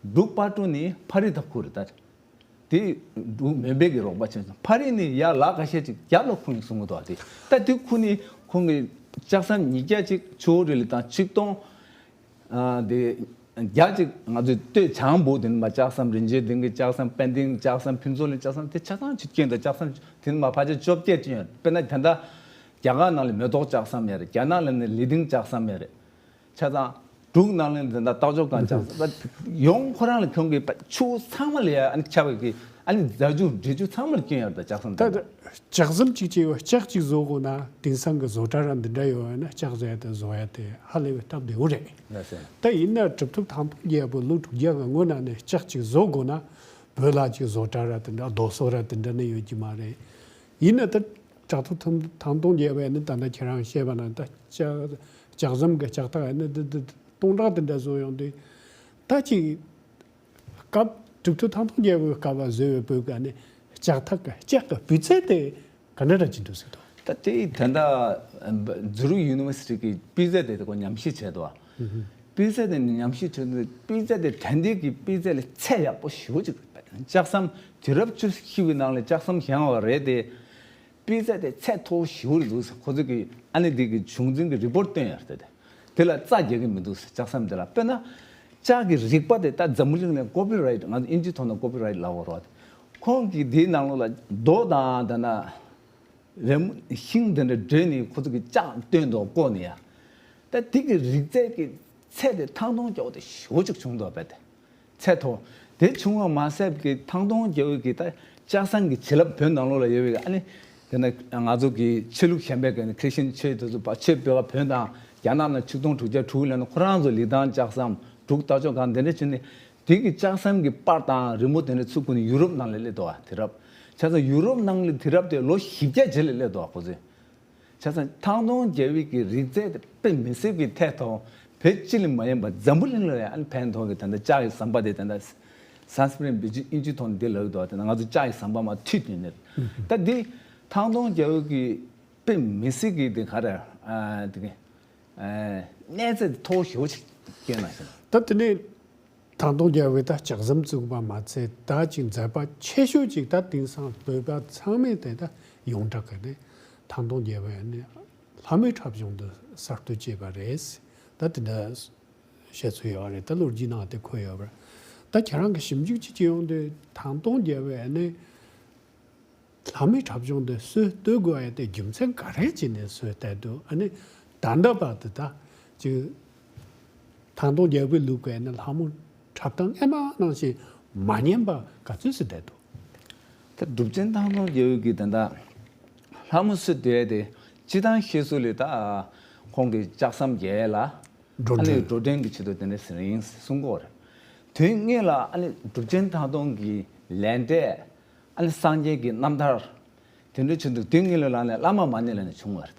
འབྲུག་པར་ཀྲོ་ནི་ཕ་རི་ད་ཁུ་རེད་ད། དེ་འབྲུག་མོན་པའི་གི་རོགས་པ་བྱས་སོང་། ཕ་རི་ནས་ཡར་ལག་ཁ་ཤས་ཅིག་རྒྱབ་ལ་ཁུར་ནས་སོང་གི་འདུག་དེ་ད་དེ་ཁུར་ནས་ཁོང་གི་ལྕགས་ཟམ་ཉིས་བརྒྱ་ཅིག་ཆུ་བོ་རི་ལ་དང་ཆིག་སྟོང་ཨ་དེ་བརྒྱ་ཅིག་ང་ཚོས་སྟོད་བྱང་བོ་དེ་ནི་མ་ལྕགས་ཟམ་རིན་ཆེན་ལྡན་གྱི་ལྕགས་ཟམ་དཔལ་ལྡན་ལྕགས་ཟམ་ཕུན་ཚོགས་གླིང་ལྕགས་ཟམ་དེ་ཆ་ཚང་ཆུ་རྐྱེན་དང་ལྕགས་ཟམ་དེ་ནི་མ་ཕལ་ཆེར་བཅོ་བརྒྱད་ཅིག་ཡོད། དཔེར་ན་ད་ལྟ་རྒྱ་གར་ནང་ལ་མེ་ཏོག་ལྕགས་ཟམ་ཡོད་རེད། རྒྱ་ནག་ལ་ནི་ལི་ཏིང་ལྕགས་ཟམ་ཡོད་རེད། ཆ་ཚང་། འབྲུག་ནང་ལ་འཛིན་གྲྭ་རྟགས་འཇོག་ཁང་ལྕགས་ཟམ་ཡོངས་ཁོ་རང་ལ་ཁྱོན་གྱི་ཆུ་ཚང་མ་ལ་ཡ་ཨ་ནི་ཁྱབ་པའི་གི་ཨ་ནི་རྫ་ཆུ་འབྲི་ཆུ་ཚང་མ་ལ་སྐྱོན་ཡོད་རེད། ད་ལྕགས་ཟམ་ད་དེ་ལྕགས་ཟམ་གཅིག་བྱས་ཡོད་ལྕགས་གཅིག་བཟོ་དགོས་ན་དེང་སང་གི་བཟོ་གྲྭ་ར་འདི་འདྲ་ཡོད་ན་ལྕགས་བཟོ་ཡ་དེ་བཟོ་ཡ་དེ་ཧ་ལས་པའི་སྟབས་བདེ་བོ་རེད། ལགས་སོ། ད་ཡིན་ན་གྲུབ་ཐོབ་ཐང་སྟོང་རྒྱལ་པོ་ལོ་དྲུག་བརྒྱ་གི་སྔོན་ན་ནས་ལྕགས་གཅིག་བཟོ་དགོས་ན་བོད་ལ་གཅིག་བཟོ་གྲྭ་ར་དེ་འདྲ་རྡོ་བཟོ་ར་དེ་འདྲ་ནི་ཡོད་ཀྱི་མ་རེད། ཡིན་ན་ད་གྲུབ་ཐོབ་ཐང་སྟོང་རྒྱལ་པོ་ནི་ད་ལྟ་ཁྱེད་རང་བཤད་པ་ན་ད་ལྕགས་ལྕགས་ཟམ་གི་ལྕགས་ཐག་ནི་འདི་འདི་སྟོང་ཕྲག་དེ་འདྲ་བཟོ་ཡོང་དུས་ད་ཅིག་སྐབས་གྲུབ་ཐོབ་ཐང་སྟོང་རྒྱལ་པོའི་སྐབས་བཟོས་པའི་བོད་ཀྱི་ནི་ལྕགས་ཐག་གི་ལྕགས་ཀྱི་སྤུས་ཚད་དེ་ག་འདྲ་འདྲ་ཅིག་འདུག་ཟེར་དོ། ད་དེ་ད་ལྟ་ཛུ་རིག་ཡུ་ནི་ཝར་སི་ཊི་གི་སྤུས་ཚད་དེ་དེ་ཁོ་ཉམས་ཞིབ་བྱས་འདུག་ཨ། སྤུས་ཚད་དེ་ཉམས་ཞིབ་བྱས་འདུག་སྤུས་ཚད་དེ་ད་ལྟའི་གི་སྤུས་ཚད་ལས་ཚད་ཡག་པོ་ཞེ་པོ་ཅིག་རེད། ལྕགས་ཟམ་དུས་རབས་བཅུ་བཞི་པའི་ནང་ལ་ལྕགས་ཟམ་བཞེངས་པ་རེད་དེ། སྤུས་ཚད་དེ་ཚད་མཐོ་པོ་ཞེ་པོ་རེད་འདུག་ཟེར། ཁོ་ཚོ་གིས་ཨ་ནི་དེ་གི་བྱུང་འཛིན་གྱི་རི་པོར་ཊི་བཏོན་ཡོད་རེད་དེ། དེ་ལ་རྩ་རྒྱག་གི་མི་འདུག་ཟེར། ལྕགས་ཟམ་དེ་ལ་དཔེར་ན་ལྕགས་ཀྱི་རིག་པ་དེ་ད་འཛམ་བུ་གླིང་ནས་ཀོ་པི་རའིཊ་ང་ཚོ་ཨིན་ཇི་ཐོག་ནས་ཀོ་པི་རའིཊ་ལབ་པ་རེད། ཁོང་གིས་དེའི་ནང་ལོགས་ལ་རྡོ་དང་དེ་ན་རི་མོ་ཤིང་དེ་འདྲ་བསྒྲོན་ནས་ཁོ་ཚོ་གིས་ལྕགས་བཏོན་འདུག་བཀོག་ནས་ཡ། ད་དེ་གི་རིག་རྩལ་གྱི་ཚད་དེ་ཐང་སྟོང་རྒྱལ་པོ་དེ་ཞེ་པོ་ཅིག་བྱུང་འདུག་བས་ཏེ། ཚད་མཐོ། དེ་བྱུང་བ་མ་ཟད་ཀྱི་ཐང་སྟོང་རྒྱལ་པོ་གི་ད་ལྕགས་ཟམ་གྱི་བྱིན་རླབས་བོད་ནང་ལོགས་ལ་ཡོད་པའི་ཨ་ནི། དེ་ནས་ང་ཚོ་གི་ཆོས་ལུགས་གཞན་པའི་གི་ནི་ཁྲི་ཤན་ཆོས་དེ་ཚོ་པ་ཆོས་སྤེལ་བ་བོད་དང་རྒྱ་ནག་ནང་ཆིག་སྟོང་དྲུག་བརྒྱ་དྲུག་ལ་ནི་ཁོ་རང་ཚོ་ལི་ཐང་ལྕགས་ཟམ་འབྲུག་རྟ་མཆོག་སྒང་དེ་འདྲ་བྱུང་ནས་དེ་གི་ལྕགས་ཟམ་གྱི་པར་དང་རི་མོ་དེ་འདྲ་ཚུར་ཁུར་ནས་ཡུ་རོབ་ནང་ལ་སླེབས་འདུག་བ། དེ་རབས་ཆ་ཚང་ཡུ་རོབ་ནང་ལ་དེ་རབས་དེ་ལོ་བཞི་བརྒྱ་རྗེས་ལ་སླེབས་འདུག་བ་ཁོ་ཚོས། བྱས་ཙང་ཐང་སྟོང་རྒྱལ་པོའི་གི་རིག་རྩལ་དེ་དཔེ་མི་སྲིད་ཀྱི་ཐད་ཐོག་བོད་སྤྱི་ལ་མ་ཡིན་པར་འཛམ་བུ་གླིང་ལ་ཡང་ཕན་ཐོགས་ཀྱི་ད་ལྟ་ལྕགས་ཀྱི་ཟམ་པ་དེ་ད་ལྟ་སན་སི་ཀྲིན་བེད་ཀྱི་ཨིན་ཇི་ཐོག་ནས་འདི་ལབ་ཀྱི་འདུག་དེ་ན་ང་ཚོ་ལྕགས་ཀྱི་ཟམ་པ་མ་མཐུད་དུ་ནས་ད་འདི་ཐང་སྟོང་རྒྱལ་པོའི་གི་དཔེ་མི་སྲིད་ཀྱི་དེ་ག་རེ་དེ་གི་གནས་ཚད་མཐོ་ཤོས་ཅིག་སྐྱོན་ན་ཞིག་ད་དེ་ནས། ཐང་སྟོང་རྒྱལ་པོས་ད་ལྕགས་ཟམ་བཙུགས་པ་མ་ཚད་ད་ཅིག་མཛད་པ་ཆེ་ཤོས་ཅིག་ད་དེང་སང་བོད་པ་ཚང་མས་དེ་ད་ཡོངས་གྲགས་ཀྱི་ནི་ཐང་སྟོང་རྒྱལ་པོས་ནི་ལྷ་མོའི་འཁྲབ་གཞུང་དུ་གསར་གཏོད་བྱས་པ་རེད། ད་དེ་འདྲ་བཤད་ཚུལ་ཡོད་རེད། ད་ལོ་རྒྱུས་ནང་དེ་འཁོད་ཡོད་པ་རེད། ད་ཁྱེད་རང་གི་ཞིབ་འཇུག་ཅིག་བྱེད་ཡོང་དུས་ཐང་སྟོང་རྒྱལ་པོས་ནི། ལྷ་མོའི་འཁྲབ་གཞུང་འདི་སྲོལ་གཏོད་དགོས་ཡ་དེ་རྒྱུ་མཚན་ག་རེ་བྱས་ནས་སྲོལ་གཏོད་འདུག་ཨ་ནི་ད་ལྟ་བར་དུ་ད་ཅིག་ཐང་སྟོང་རྒྱལ་པོའི་ལུགས་ཀྱི་ནི་ལྷ་མོ་འཁྲབ་སྟངས་སྔ་མ་ནང་བཞིན་མ་ཉམས་པ་ག་ཚོད་སྲོལ་གཏོད་འདུག་ད་གྲུབ་ཆེན་ཐང་སྟོང་རྒྱལ་པོའི་གི་ད་ལྟ་ལྷ་མོ་སྲོལ་གཏོད་ཡ་དེ་སྤྱི་བཏང་བཤད་སྲོལ་ལས་ད་ཁོང་གི་ལྕགས་ཟམ་རྒྱལ་ལ་འགྲོ་ཨ་ནི་འགྲོ་འགྲོ་གྲོན་གྱི་ཆེད་དུ་དེ་འདྲ་ཟེར་ཡིན་གསུང་གི་ཡོད་རེད། དོན་དངོས་ལ་ཨ་ནི་གྲུབ་ཆེན་ཐང་སྟོང་གི་ལས་འབྲས། ཨ་ནི་སངས་རྒྱས་ཀྱི་རྣམ་ཐར། དེ་འདྲའི་ཆེད་དུ་དེ་ངེད་ལ་ལ་ནས་བླ་མ་མ་ཎི་ལ་ནས་བྱུང་བ་རེད།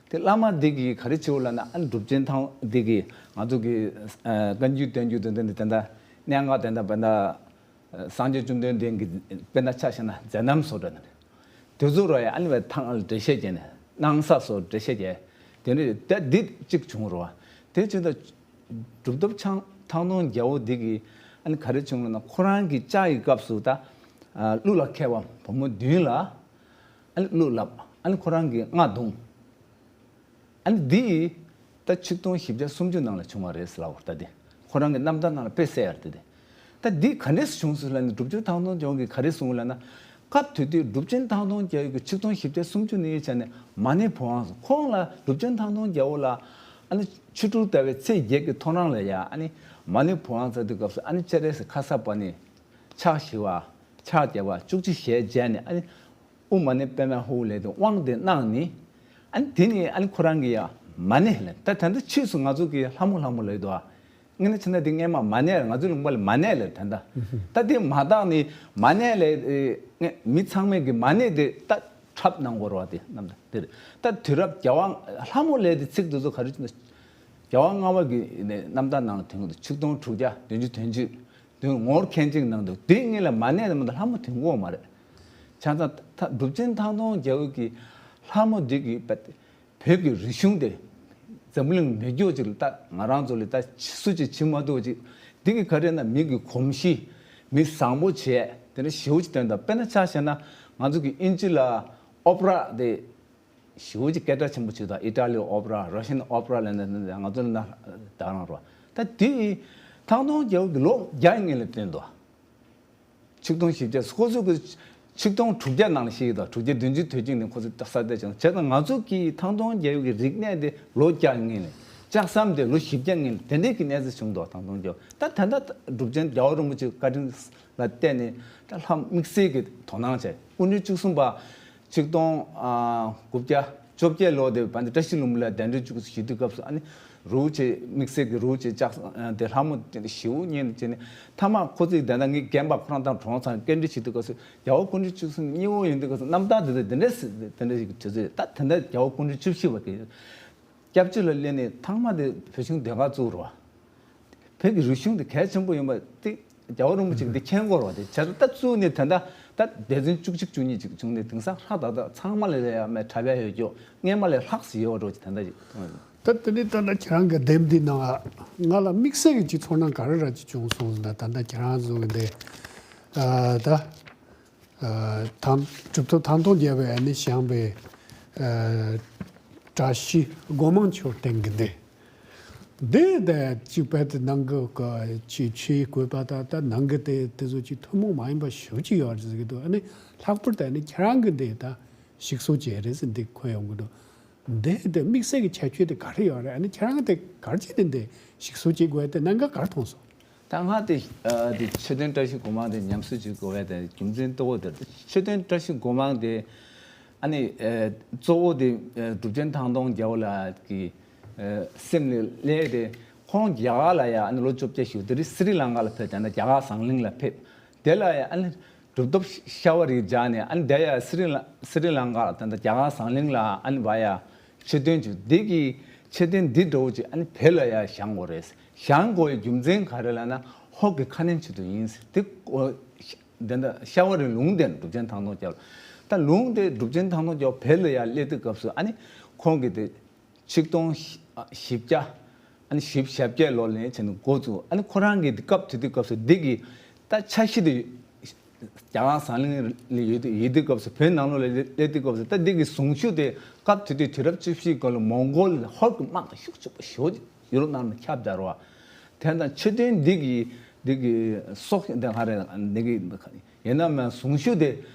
དེ་བླ་མ་འདི་གིས་ག་རེ་བྱེད་འོ་ལབ་ན། ཨ་ནི་གྲུབ་ཆེན་ཐང་འདི་གིས་ང་ཚོ་གི་ཨ་བཀའ་འགྱུར་བསྟན་འགྱུར་དེ་འདྲ་འདི་དེ་འདྲ་གནད་འགག་དེ་འདྲ་དཔེར་ན་སངས་རྒྱས་བཅོམ་ལྡན་འདས་ཀྱི་དཔེར་ན་ཆ་བཞག་ན་མཛད་རྣམ་སོགས་འདྲ་ནི་རེད། དེ་ཚོ་ར་ཡ་ཨ་ནི་བས་ཐང་འགྲེལ་བཤད་བྱས་ནས་སྣང་ས་སོགས་འགྲེལ་བཤད་བྱས། དེ་ནི་ད་འདི་གཅིག་བྱུང་རོ། དེ་བྱས་ད་གྲུབ་ཐོབ་ཆང་ཐང་སྟོང་རྒྱལ་པོ་འདི་གིས་ཨ་ནི་ག་རེ་བྱུང་ལབ་ན། ཁོ་རང་གི་ལྕགས་ཀྱི་སྐབས་སུ་ད་ཨ་གླུ་ལ་མཁས་པ་བུ་མོ་བདུན་ལ་ཨ་ནི་གླུ་བསླབ། ཨ་ནི་ཁོ་རང་གིས་རྔ་བརྡུངས། ཨ་ནི་འདི་ད་ཆིག་སྟོང་བཞི་བརྒྱ་སུམ་ཅུ་ནང་ལ་བྱུང་བ་རེད་ཟེར་ལབ་པ་རེད། ད་དེ་ཁོ་རང་གི་རྣམ་ཐར་ནང་ལ་དཔེ་གསལ་ཡ་རེད་དེ། ད་འདི་ག་འདྲས་བྱུང་སོང་ལབ་ན། གྲུབ་ཆེན་ཐང་སྟོང་རྒྱལ་པོ་གིས་ག་རེ་གསུངས་ལབ་ན། སྐབས་དེ་དུས་གྲུབ་ཆེན་ཐང་སྟོང་རྒྱལ་པོ་གིས་ཆིག་སྟོང་བཞི་བརྒྱ་སུམ་ཅུ་ནས་བྱས་ནས་མ་ཎི་ཕོ་ཝང་སོང་། ཁོང་ལ་གྲུབ་ཆེན་ཐང་སྟོང་རྒྱལ་པོ་ལ་ཨ་ནི་ཆོ་འཕྲུལ་ལྟ་བའི་ཚེས་བརྒྱད་ཀྱི་ཐོ་རངས་ལ་ཡ་ཨ་ནི་མ་ཎི་ཕོ་ཝང་ཟེར་དུས་སྐབས་སུ་ཨ་ནི་སྤྱན་རས་གཟིགས་ཁ་སར་པ་ཎི་ཕྱག་བཞི་པ་ཕྱག་བརྒྱད་པ་བཅུ་གཅིག་ཞལ་མཇལ་ནས། ཨ་ནི་དབུ་མ་ཎི་པདྨ་ཧཱུྃ་ལས་དེ་དབང་དེ་གནང་ནི། ཨ་ནི་དེ་ནི་ཨ་ནི་ཁོ་རང་གི་ཡ་མ་ཎི་ལ། ད་ད་ལྟ་ཕྱིས་སུ་ང་ཚོ་གི་ལྷ་མོ་ལྷ་མོ་ལབ་འདུག་ཨ། སྔོན་ནས་བྱས་ན་དེ་སྔོན་མ་མ་ཎི་ལ། ང་ཚོའི་ལུང་པ་ལ་མ་ཎི་ལབ། ད་ལྟ་ད་དེ་མ་དག་ནི་མ་ཎི་ལ། ཨེ་མི་ཚང་མས་ཀྱི་མ་ཎི་དེ་ད་འཁྲབ་གནང་དགོས་རེད་པ། དེ་རྣམས་དེ་རེད། ད་དུས་རབས་རྒྱལ་དབང་ལྷ་མོ་ལབ་དེ་ཚིག་དེ་ཚོ་ག་རེ་བྱུང་ན། རྒྱལ་དབང་ལྔ་པ་གི་ནས་རྣམ་ཐར་ནང་དེ་ཚོ་ཆིག་སྟོང་དྲུག་བརྒྱ་བདུན་ཅུ་དོན་གཅིག་དོན་ངོར་མཁན་ཅིག་གནང་འདུག་དེ་སྔོན་ལ་མ་ཎི་ལ་མ་གཏོགས་ལྷ་མོ་དེ་དགོས་མ་རེད། བྱས་ཙང་ད་གྲུབ་ཆེན་ཐང་སྟོང་རྒྱལ་པོ་གི་ལྷ་མོ་འདི་གི་བོད་ཀྱི་རིག་གཞུང་དེ་འཛམ་བུ་གླིང་མི་སྐྱོ་ཅིག་ལ་ད་ང་རང་ཚོ་ལ་ད་སུ་ཅིག་བྱེད་མ་ཐུབ་ཅིག་འདི་གི་ག་རེ་ན་མི་གི་གོམས་གཤིས་མི་བཟང་པོ་བྱས་དེ་འདྲ་ཞེ་པོ་ཅིག་སྟོན་ད། དཔེར་ན་ཆ་བཞག་ན་ང་ཚོ་གི་དབྱིན་ཇི་ལ་ཨོ་པེ་ར་དེ་ཞེ་པོ་ཅིག་སྐད་གྲགས་ཆེན་པོ་བྱེད་དང་། ཨི་ཊ་ལི་ཨོ་པེ་ར། ར་ཤན་ཨོ་པེ་ར་ལབ་ནས་ང་ཚོ་ལ་ན་ད་རང་རོ། ད་དེ་ཐང་སྟོང་རྒྱལ་པོ་གི་ལོ་བརྒྱ་སྔོན་ལ་བསྟན་འདུག་ཆིག་སྟོང་བཞི་བརྒྱ། ཁོ་ཚོ་གི་ཆིག་སྟོང་དྲུག་བརྒྱ་ནང་ལ་བཤད་ཀྱི་འདུག་དྲུག་བརྒྱ་བདུན་ཅུ་དོན་གཅིག་ནས་ཁོ་ཚོ་ས་དེ་བྱུང་། བྱས་ཙང་ང་ཚོ་གི་ཐང་སྟོང་རྒྱལ་པོ་གི་རིག་གནས་དེ་ལོ་བརྒྱ་སྔོན་ལ། ལྕགས་ཟམ་དེ་ལོ་བཞི་བརྒྱ་སྔོན་ལ། དེ་འདྲའི་གི་གནས་ཚུལ་བྱུང་འདུག་ཐང་སྟོང་རྒྱལ་པོ། ད་ད་ལྟ་གྲུབ་ཆེན་རྒྱལ་བ་རིན་པོ་ཆེ་བཀའ་དྲིན་ལ་བརྟེན་ནས་ད་ལྷ་དམིགས་བསལ་གྱི་དོ་སྣང་བྱས། སྐུ་ཕྲེང་བཅུ་གསུམ་པ་ཆིག་སྟོང་ཨ་དགུ་བརྒྱ་བཅོ་བརྒྱད་ལོ་དེ་བར་དུ་བཀྲ་ཤིས་ལྷུན་པོ་ལ་གདན་འདྲེན་བཅུ་གཅིག་ཞུ་དུས་སྐབས་སུ། ཨ་ནི་རུ་ཆེ་དམིགས་བསལ་གྱི་རུ་ཆེ་ལྕགས་དེ་ལྷ་མོ་དེ་ཞེ་པོ་ཉན་བྱས་ནས། མཐའ་མ་ཁོ་ཚོས་དེ་འདྲ་ངའི་རྒན་པ་ཁོ་རང་དང་གྲོངས་ཚར། སྐུ་ཕྲེང་བཅུ་གསུམ་ནས་གཉིས་པ་སྐུ་ཕྲེང་བཅུ་གསུམ་གཉིས་པ་ཡིན་དུས་སྐབས་སུ་རྣམ་ཐར་དེ་ཚོ་དེ་འདྲ་ཞིག་དེ་འདྲ་ཞིག་དུས་ཚོད། ད་དེ་འདྲ་རྒྱལ་བ་སྐུ་ཕྲེང་བཅུ་བཞི་པ་གི་སྐྱབས་བཅོལ་ལ་སླེབས་ནས་ཐང་མ་དེ་བོད་གཞུང་ཟློས་གར་བཙུགས་རོ། བོད་ཀྱི་རིག་གཞུང་དེ་གལ་ཆེན་པོ་ཡིན་པ་དེ་རྒྱལ་བ་རིན་པོ་ཆེ་གིས་འདི་མཁྱེན་གྱི་རེད་པ། དེ་བྱས་ཙང་ད་བཙུགས་ནས་ད་ལྟ་ད་སྡེ་ཚན་བཅུ་གཅིག་བཅུ་གཉིས་ཅིག་བྱུང་ནས་དེང་སང་ཧྲ་ད་ད་ཚང་མ་ལ་ཡ་མེད་དྲ་བའི་ཡོད་རྒྱུ་སྔོན་མ་ལས་ལྷག་ཙམ་ཡོད་རོ་ཅིག་ད་ལྟ་ཅིག་གཏོང་ཡོད། ད་དེ་ནས་ད་ལྟ་ཁྱེད་རང་གི་དེབ་འདི་ནང་ང་ལ་དམིགས་བསལ་གྱི་ཅིག་ཚོར་སྣང་ག་རེ་ར་ཅིག་བྱུང་སོང་ཟེར་ན། ད་ལྟ་ཁྱེད་རང་ཚོ་གི་འདི་ཨ་ད་ཨ་ཐང་གྲུབ་ཐོབ་ཐང་སྟོང་རྒྱལ་པོས་ཨ་ནི་བཞེངས་པའི་ཨ་བཀྲ་ཤིས་སྒོ་མང་མཆོད་རྟེན་གྱི་འདི། འདི་ད་ཅིག་བལ་དུ་ནང་གི་ཀ་ཆེ་ཆེའི་བཀོད་པ་ད་ད་ནང་གི་དེ་དེ་ཚོ་ཅིག་ཐུན་མོང་མ་ཡིན་པ་ཞེ་པོ་ཅིག་ཡོད་རེད་ཟེར་གྱི་འདུག་ཨ་ནི་ལྷག་པར་དུ་ཨ་ནི་ཁྱེད་རང་གི་འདི་ད་ཞིག་གསོ་བྱས་རེད་ཟེར་འདི་གོ་ཡོང་གི་འདུག་འདི་འདི་དམིགས་བསལ་གྱི་ཁྱད་ཆོས་དེ་ག་རེ་ཡོད་རེད། ཨ་ནི་ཁྱེད་རང་གི་དེ་ག་རེ་བྱས་ནས་འདི་ཞིག་གསོ་བྱེད་དགོས་ཡ་དེ་གནད་འགག་ག་རེ་མཐོང་སོང་། ད་ང་དེ་ཨ་དེ་མཆོད་རྟེན་བཀྲ་ཤིས་སྒོ་མང་དེ་ཉམས་གསོ་བྱེད་དགོས་པའི་དེ་རྒྱུ་མཚན་གཙོ་བོ་དེ་རེད། མཆོད་རྟེན་བཀྲ་ཤིས་སྒོ་མང་དེ་ཨ་ནི་ཨ་གཙོ་བོ་དེ་ཨ་གྲུབ་ཆེན་ཐང་སྟོང་རྒྱལ་པོ་ལགས་ཀྱི་ཨ་སེམས་ལ་སླེབས་ཏེ། ཁོང་རྒྱ་གར་ལ་ཡ་ཨ་ནི་ལོ་བཅོ་བརྒྱད་བཞུགས། དེ་རིང་སི་རི་ལང་ཀ་ལ་ཕེབས། དེ་ནས་རྒྱ་གར་ཟངས་གླིང་ལ་ཕེབས། དེ་ལ་ཡ་ཨ་ནི་གྲུབ་ཐོབ་ཤ་བ་རི་སྦྱར་ནས་ཨ་ནི་དེ་ཡ་སི་རི་ལ་སི་རི་ལང་ཀ་དང་རྒྱ་གར་ཟངས་གླིང་ལ་ཨ་ནི་བ་ཡ་མཆོད་རྟེན་བྱུང་། འདི་གི་མཆོད་རྟེན་འདི་འདྲ་བོ་ཅིག་ཨ་ནི་བོད་ལ་ཡ་བཞེངས་དགོས་རེད། བཞེངས་དགོས་ཡའི་རྒྱུ་མཚན་ག་རེ་ལབ་ན་ཧོར་གྱི་ཁ་གནོན་ཆེད་དུ་ཡིན་ཟེར། དེ་འདི་འདྲ་ཤ་བ་རི་ལུང་བསྟན། གྲུབ་ཆེན་ཐང་སྟོང་རྒྱལ་པོ་ད་ལུང་བསྟན། གྲུབ་ཆེན་ཐང་སྟོང་རྒྱལ་པོ་བོད་ལ་ཡ་སླེབས་དུས་སྐབས་སུ་ཨ་ནི་ཁོང་གིས་དེ་ཆིག་སྟོང་བཞི་བརྒྱ་ཨ་ནི་བཞི་བཅུ་ཞེ་བརྒྱད་ལོ་ལ་བྱས་ནས་འགོ་བཙུགས། ཨ་ནི་ཁོ་རང་གི་སྐབས་དེ་དུས་སྐབས་སུ་འདི་གི་ད་ཆ་ཤས་དེ་རྒྱ་གར་ཟངས་གླིང་ལ་ཡོད་དུས་ཡོད་དུས་སྐབས་སུ་བོད་ནང་ལོགས་ལ་སླེབས་དུས་སྐབས་སུ་ད་འདི་གི་གཟུངས་གཞུག་དེ་སྐབས་དེ་དུས་དུས་རབས་བཅུ་བཞིའི་སྐབས་ལ་མོང་གོལ་ཧོར་གྱི་དམག་དང་ཤུགས་ཆེན་པོ་ཞེ་པོ་ཡུ་རོབ་ནང་ལ་ཁྱབ་བསྡད་རེད་པ། དེ་དང་མཆོད་རྟེན་འདི་གི་འདི་གི་སྲོག་འདི་ག་རེ་འདི་གི་ཡིན་ན་མིན་གཟུངས་གཞུག་དེ་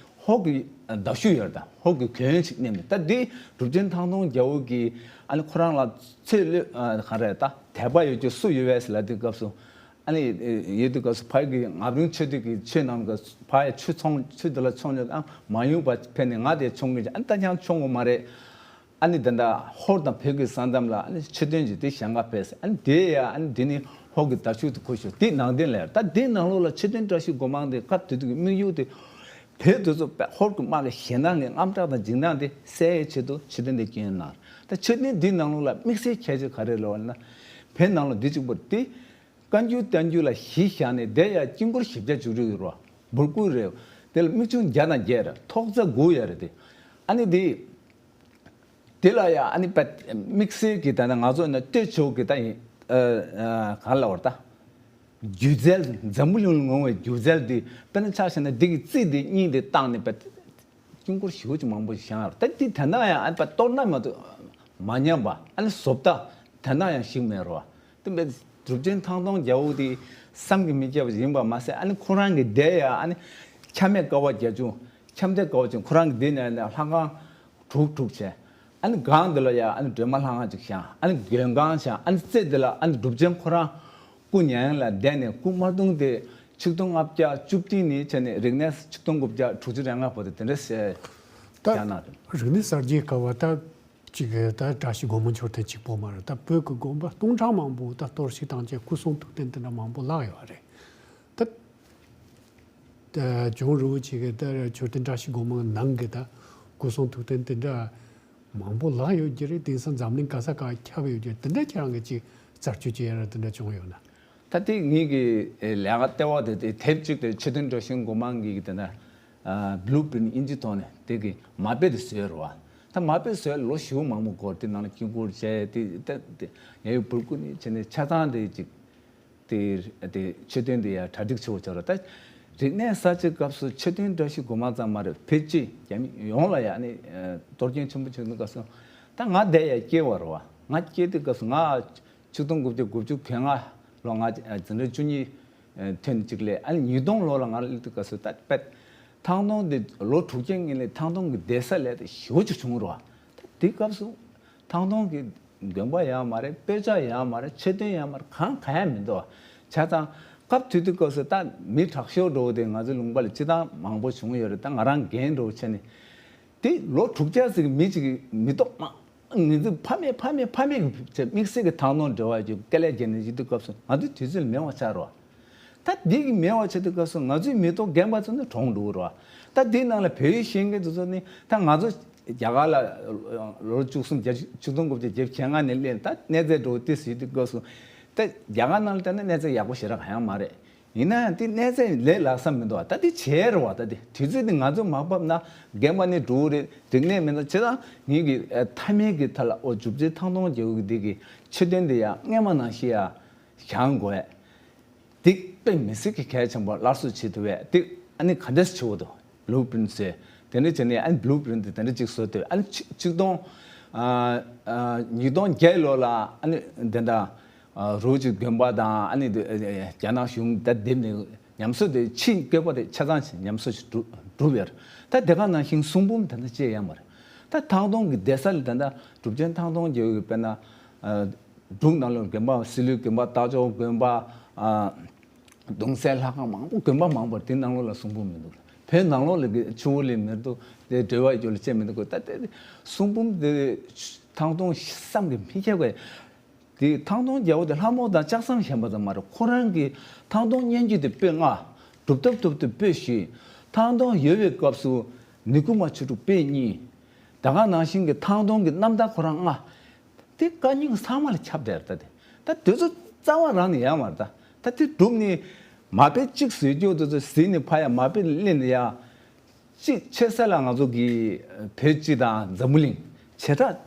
ཧོར་གྱི་མདའ་གཞུ་ཡོད་དང་ཧོར་གྱི་གྱོན་ཞིག་མནན་ནས། ད་འདི་གྲུབ་ཆེན་ཐང་སྟོང་རྒྱལ་པོ་གིས་ཨ་ནི་ཁོ་རང་ལ་ཚེ་ལོས་ག་རེ་ད་དད་པ་ཡོད་རྒྱུ་སུ་ཡོད་པས་ལབ་དུས་སྐབས་སུ་ཨ་ནི་ཡོད་དུས་སྐབས་སུ་ཕ་གི་ང་རང་ཆེ་དུས་ཀྱི་ཆོས་ནང་གི་ཕ་ཡ་ཆུ་ཚོང་ཆུ་དེ་ལ་ཆོང་ཉོ། ཨ་མ་ཡུམ་པ་ཕེབས་ནས་ང་དེ་ཆོང་གི་ཨ་ནི་ད་ཀྱང་ཆོང་གི་མ་རེད། ཨ་ནི་ད་ལྟ་ཧོར་དང་བོད་ཀྱི་ས་མཚམས་ལ་ཨ་ནི་མཆོད་རྟེན་ཅིག་དེ་བཞེངས་ག་ཕེབས། ཨ་ནི་དེ་ཡ་ཨ་ནི་དེ་ནི་ཧོར་གྱི་མདའ་གཞུ་དེ་གོ་ཤོག་དེ་ནང་བསྟན་ལ་ཡ། ད་དེ་ནང་ལོགས་ལ་མཆོད་རྟེན་བཀྲ་ཤིས་སྒོ་མང་དེ་སྐབས་དེ་དུས་ཀྱི་དམིགས་ཡུལ་དེ་ བོད་དེ་ཚོ་ཧོར་གྱི་དམག་གི་ཞེད་སྣང་གི་དངངས་སྐྲག་དང་འཇིགས་སྣང་དེ་སེལ་ཡའི་ཆེད་དུ་མཆོད་རྟེན་དེ་བསྐྱོན་གནང་། ད་མཆོད་རྟེན་འདིའི་ནང་ལོགས་ལ་དམིགས་བསལ་ཁྱད་ཆོས་ག་རེ་ལབ་ན། བོད་ནང་ལོགས་འདི་གཅིག་པུ་རེད་དེ། བཀའ་འགྱུར་བསྟན་འགྱུར་ལ་གཞི་བཞག་ནས་དེ་ཡང་དཀྱིལ་འཁོར་བཞི་བརྒྱ་བཅུ་དྲུག་ཡོད་རེད་བ། འབུར་སྐུ་རེད། དེ་ལ་མིག་ཆུང་བརྒྱ་དང་བརྒྱད་རེད། ཐོག་བརྩེགས་དགུ་ཡོད་རེད་དེ། ཨ་ནི་དེ། དེ་ལ་ཡང་ཨ་ནི་པད་དམིགས་བསལ་གྱི་ད་ནི་ང་ཚོ་ནི་སྟོད་ཕྱོགས་ཀྱི་ད་ཡིན། ཨ་ཨ་གང་ལབ་དགོས་རེད་ད། སྒྱུ་རྩལ་འཛམ་བུ་གླིང་ལ་ངོམ་པའི་སྒྱུ་རྩལ་འདི་དཔེར་ན་ཆ་བཞག་ན་འདི་གི་རྩིས་འདི་སྙིང་འདི་བཏང་ནས་པད་དཀྱིལ་འཁོར་ཞེ་པོ་ཅིག་མང་པོ་ཞིག་བཞེངས་ཡོད་རེད། ད་འདི་དེ་འདྲ་ཡང་ཨ་ནི་པད་གཏོར་ན་མ་གཏོགས་མ་ཉམས་པ། ཨ་ནི་བཟོ་ལྟ་དེ་འདྲ་ཡང་ཞིག་མེད་རེད་བ། དེ་བས་གྲུབ་ཆེན་ཐང་སྟོང་རྒྱལ་པོ་དེ་བསམ་གྱིས་མི་ཁྱབ་པ་ཡིན་པ་མ་ཟད། ཨ་ནི་ཁོ་རང་གི་དེ་ཡང་ཨ་ནི་ཁྱབ་མེད་ཀ་བ་བརྒྱད་ཅུ། ཁྱབ་མེད་ཀ་བ་བརྒྱད་ཅུ། ཁོ་རང་གི་དེ་ནས་ནས་ལྷ་ཁང་དྲུག་དྲུག་བྱས། ཨ་ནི་སྒང་དེ་ལ་ཡང་ཨ་ནི་སྒྲོལ་མ་ལྷ་ཁང་ཅིག་བཞེངས། ཨ་ནི་མགོན་ཁང་བཞེངས། ཨ་ནི་རྩེ་དེ་ལ་ཨ་ནི་གྲུབ་ཆེན་ཁོ་རང་སྐུ་མྱ་ངན་ལས་འདས་ནས་སྐུ་དམར་གདུང་དེ་ཆིག་སྟོང་ལྔ་བརྒྱ་བཅུ་བདུན་ནས་བྱས་ནས་རིག་གནས་ཆིག་སྟོང་དགུ་བརྒྱ་དྲུག་ཅུ་རེ་ལྔ་བར་དུ་དེ་འདྲ་བྱས་ད་བཞེངས་གནང་རེད། རིག་གནས་གསར་བརྗེའི་སྐབས་ད་གཅིག་གི་ད་བཀྲ་ཤིས་སྒོ་མང་མཆོད་རྟེན་གཅིག་པོ་མ་རེད། ད་བོད་ཀྱི་དགོན་པ་སྟོང་ཕྲག་མང་པོ་ད་གཏོར་བཤིག་བཏང་བྱས་སྐུ་གསུང་ཐུགས་རྟེན་དེ་འདྲ་མང་པོ་བརླག་ཡོད་རེད། ད་ད་ཇོ་རིན་པོ་ཆེ་གི་ད་མཆོད་རྟེན་བཀྲ་ཤིས་སྒོ་མང་ནང་གི་ད་སྐུ་གསུང་ཐུགས་རྟེན་དེ་འདྲ་མང་པོ་བརླག་ཡོད་ཀྱི་རེད། དེང་སང་འཛམ་གླིང་ག་ས་ག་ཁྱབ་ཡོད་ཀྱི་རེད། དེ་འདྲ་ཁྱེད་རང་གིས་ཅིག་རྩད་གཅོད་བྱེད་ཡ་ར་དེ་འདྲ་བྱུང་ཡོད་ན། ད་ལྟའི་ངེད་ཀྱི་ལས་ཀ་ལྟེ་བ་དེ་དེ་དེབ་གཅིག་དེ་མཆོད་རྟེན་བཀྲ་ཤིས་སྒོ་མང་གི་དེ་ན་Blueprint ཨིན་ཇི་ཐོག་ནས་དེ་གི་མ་དཔེ་དེ་བཟོས་རེད་བ། ད་མ་དཔེ་བཟོས་ལོ་བཞི་པོ་མང་པོ་འགོར། དེ་ནང་ལ་དཀྱིལ་འཁོར་བྱས། དེ་ད་དེ་ཡ་ཡོ་འབུར་སྐུ་ནས་བྱས་ནས་ཆ་ཚང་དེ་ཅིག་དེ་དེ་མཆོད་རྟེན་དེ་ཡ་གྲ་སྒྲིག་ཆེ་བོ་བྱས་རེད། ད་རིག་གནས་གསར་བརྗེའི་སྐབས་སུ་མཆོད་རྟེན་བཀྲ་ཤིས་སྒོ་མང་ཙམ་མ་རེད། བོད་སྤྱི་རྒྱ་མི་ཡོངས་ལ་ཡ་ནི་གཏོར་སྐྱོན་ཆེན་པོ་བྱུང་དུས་སྐབས་སུ་ད་ང་དེ་ཡ་སྐྱེས་པ་རེད་བ། ང་སྐྱེས་དུས་སྐབས་སུ་ང་ཆིག་སྟོང་དགུ་བརྒྱ་དགུ་བཅུ་གོ་ལྔ་ལོ་ང་འཛིན་གྲྭ་བཅུ་གཉིས་ཐོན་གཅིག་ལས། ཨ་ནི་ཉིས་སྟོང་ལོ་ལ་ང་སླེབས་དུས་སྐབས་སུ་ད་དཔེ་ཐང་སྟོང་འདི་ལོ་དྲུག་ཅུ་སྔོན་ལ་ཐང་སྟོང་གི་བསྡད་ས་ལས་ད་ཞེ་པོ་ཅིག་བྱུང་རོ། ད་དེ་སྐབས་སུ་ཐང་སྟོང་གི་དགོན་པ་ཡང་མ་རེད། དཔེ་ཆ་ཡང་མ་རེད། མཆོད་རྟེན་ཡང་མ་རེད། གང་གང་ཡང་མི་འདུག་བ། བྱས་ཙང་སྐབས་དེ་དུས་སྐབས་སུ་ད་མི་དྲག་ཤོས་འདྲ་བོ་དེ་ང་ཚོའི་ལུང་པ་ལ་སྤྱིར་བཏང་མང་པོ་བྱུང་ཡོད་རེད། ད་ང་རང་རྒན་འདྲ་བོ་བྱས་ནས། དེ་ལོ་དྲུག་ཅུ་ཙམ་གྱི་མི་གཅིག་གིས་མི་ཐོག་མ་ང་ཚོས་ཕ་མེས་ཕ་མེས་ཕ་མེས་ཀྱི་དམིགས་བསལ་གྱི་ཐང་སྟོང་འབྲེལ་བ་ཡོད་ཀྱི་སྐལ་ལས་བརྒྱབ་ནས་བཞུགས་དུས་སྐབས་སུ་ང་ཚོའི་དུས་ཚོད་ལ་མེད་པ་ཆགས་རོ། ད་འདི་གི་མེད་པ་ཆགས་དུས་སྐབས་སུ་ང་ཚོའི་མི་ཐོག་རྒན་པ་ཚོ་ནི་གྲོངས་འགྲོ་གི་རོ། ད་འདི་ནང་ལ་བོད་ཡིག་ཤེས་མཁན་དེ་ཚོ་ནི་ད་ང་ཚོ་རྒྱ་གར་ལ་ལོ་བཅུ་གསུམ་བརྒྱད་ཅུ་ཆིག་སྟོང་དགུ་བརྒྱ་བརྒྱད་ཅུ་གྱ་ལྔ་ནས་སླེབས། ད་གནས་ཚད་འགྲོ་དུས་ཟེར་དུས་སྐབས་སུ་ད་རྒྱ་གར་ནང་ལ་བལྟས་ན་གནས་ཚད་ཡག་པོ་ཞེ་དྲག་གང་ཡང་མ་རེད། ཡིན་ན་ཡང་དེ་གནས་ཚད་ལས་སླ་ས་མི་འདུག་ད་དེ་བྱས་རེད་བ། ད་དེ་དུས་ཚོད་དེ་ང་ཚོ་མ་བབས་ན་རྒན་པ་ནི་འགྲོ་གི་རེད། རིག་གནས་མི་འདུག་བྱས་ཙང་ངེད་ཀྱི་ཨ་མཐའ་མའི་གི་ཐད་ལ་ཨོ་གྲུབ་ཆེན་ཐང་སྟོང་རྒྱལ་པོ་གི་དེ་གི་མཆོད་རྟེན་དེ་ཡང་སྔས་མ་ནང་བཞིན་ཡང་བཞེངས་དགོས། དེ་དཔེ་མི་སྲིད་ཀྱི་གལ་ཆེན་པོ་སླར་གསོ་བྱེད་ཐུབ་པས། དེ་ཨ་ནི་ག་འདྲས་བྱེད་དགོས་འདུག Blueprint ཟེར། དེ་འདྲ་བྱས་ནས་ཨ་ནི་Blueprint དེ་དེ་འདྲ་ཅིག་བཟོ་ཐུབ། ཨ་ནི་ཆིག་ཆིག་སྟོང་ཨ་ཨ་ཉིས་སྟོང་བརྒྱད་ལོ་ལ་ཨ་ནི་དེ་འདྲ། ཨ་རོགས་ཀྱི་དགོན་པ་དང་ཨ་ནི་དེ་ཨ་རྒྱ་ནག་གཞུང་ད་དེབ་ནས་ཉམས་གསོ་དེ་ཕྱིན་བསྐྱོད་པ་དེ་ཆ་ཚང་ཞིག་ཉམས་གསོ་ཞིག་གྲུབ་གྲུབ་ཡོད་རེད། ད་དེ་ག་ནང་བཞིན་གསུང་འབུམ་དེ་འདྲ་བཅས་ཡོད་མ་རེད། ད་ཐང་སྟོང་གི་བསྡད་ས་ལ་ད་ལྟ་གྲུབ་ཆེན་ཐང་སྟོང་རྒྱལ་པོ་གི་དཔེར་ན་ཨ་འབྲུག་ནང་ལོགས་དགོན་པ་སྲིད་ལུས་དགོན་པ་རྟ་མཆོག་དགོན་པ་ཨ་གདུང་སྲས་ལྷ་ཁང་མང་པོ་དགོན་པ་མང་པོ་དེ་ནང་ལོགས་ལ་གསུང་འབུམ་མི་འདུག་བོད་ནང་ལོགས་ལ་གི་ཆུ་བོ་ལས་མི་འདུག་དེ་འབྲེལ་བ་ཡོད་ལ་བཅས་མི་འདུག་ད་དེ་གསུང་འབུམ་དེ་ཐང་སྟོང་བསམ་གྱིས་མི་ཁྱབ་པའི། དེ་ཐང་སྟོང་རྒྱལ་པོ་དེ་ལྷ་མོ་དང་ལྕགས་ཟམ་བཞེངས་པ་ཙམ་མ་རེད། ཁོ་རང་གིས་ཐང་སྟོང་སྙན་བརྒྱུད་དེ་པོད་ལྔ། གྲུབ་ཐོབ་ཐོབ་དེ་པོད་བཞི། ཐང་སྟོང་ཡོལ་བའི་སྐབས་སུ་ནི་གུ་མ་ཆོས་དྲུག་པོད་གཉིས། ད་ག་ནང་བཞིན་གྱི་ཐང་སྟོང་གི་རྣམ་ཐར་ཁོ་རང་ལྔ། དེ་བཀའ་རྙིང་ཚང་མ་ལ་ཁྱབ་བསྡད་རེད། ད་དེ་ད་དེ་ཚོ་རྩ་བ་རང་ནས་ཡོད་མ་རེད། ད་ད་དེ་སྒྲུབ་ནས་མ་དཔེ་གཅིག་བཟོས་རྒྱུ་དེ་ཚོ་གཟིགས་ནས་ཕ་ཡ་མ་དཔེ་གླེང་ནས་ཡ། གཅིག་ཆེ་ས་ལ་ང་ཚོ་གི་བོད་སྤྱི་དང་འཛམ་བུ་གླིང་བྱེ་བྲག་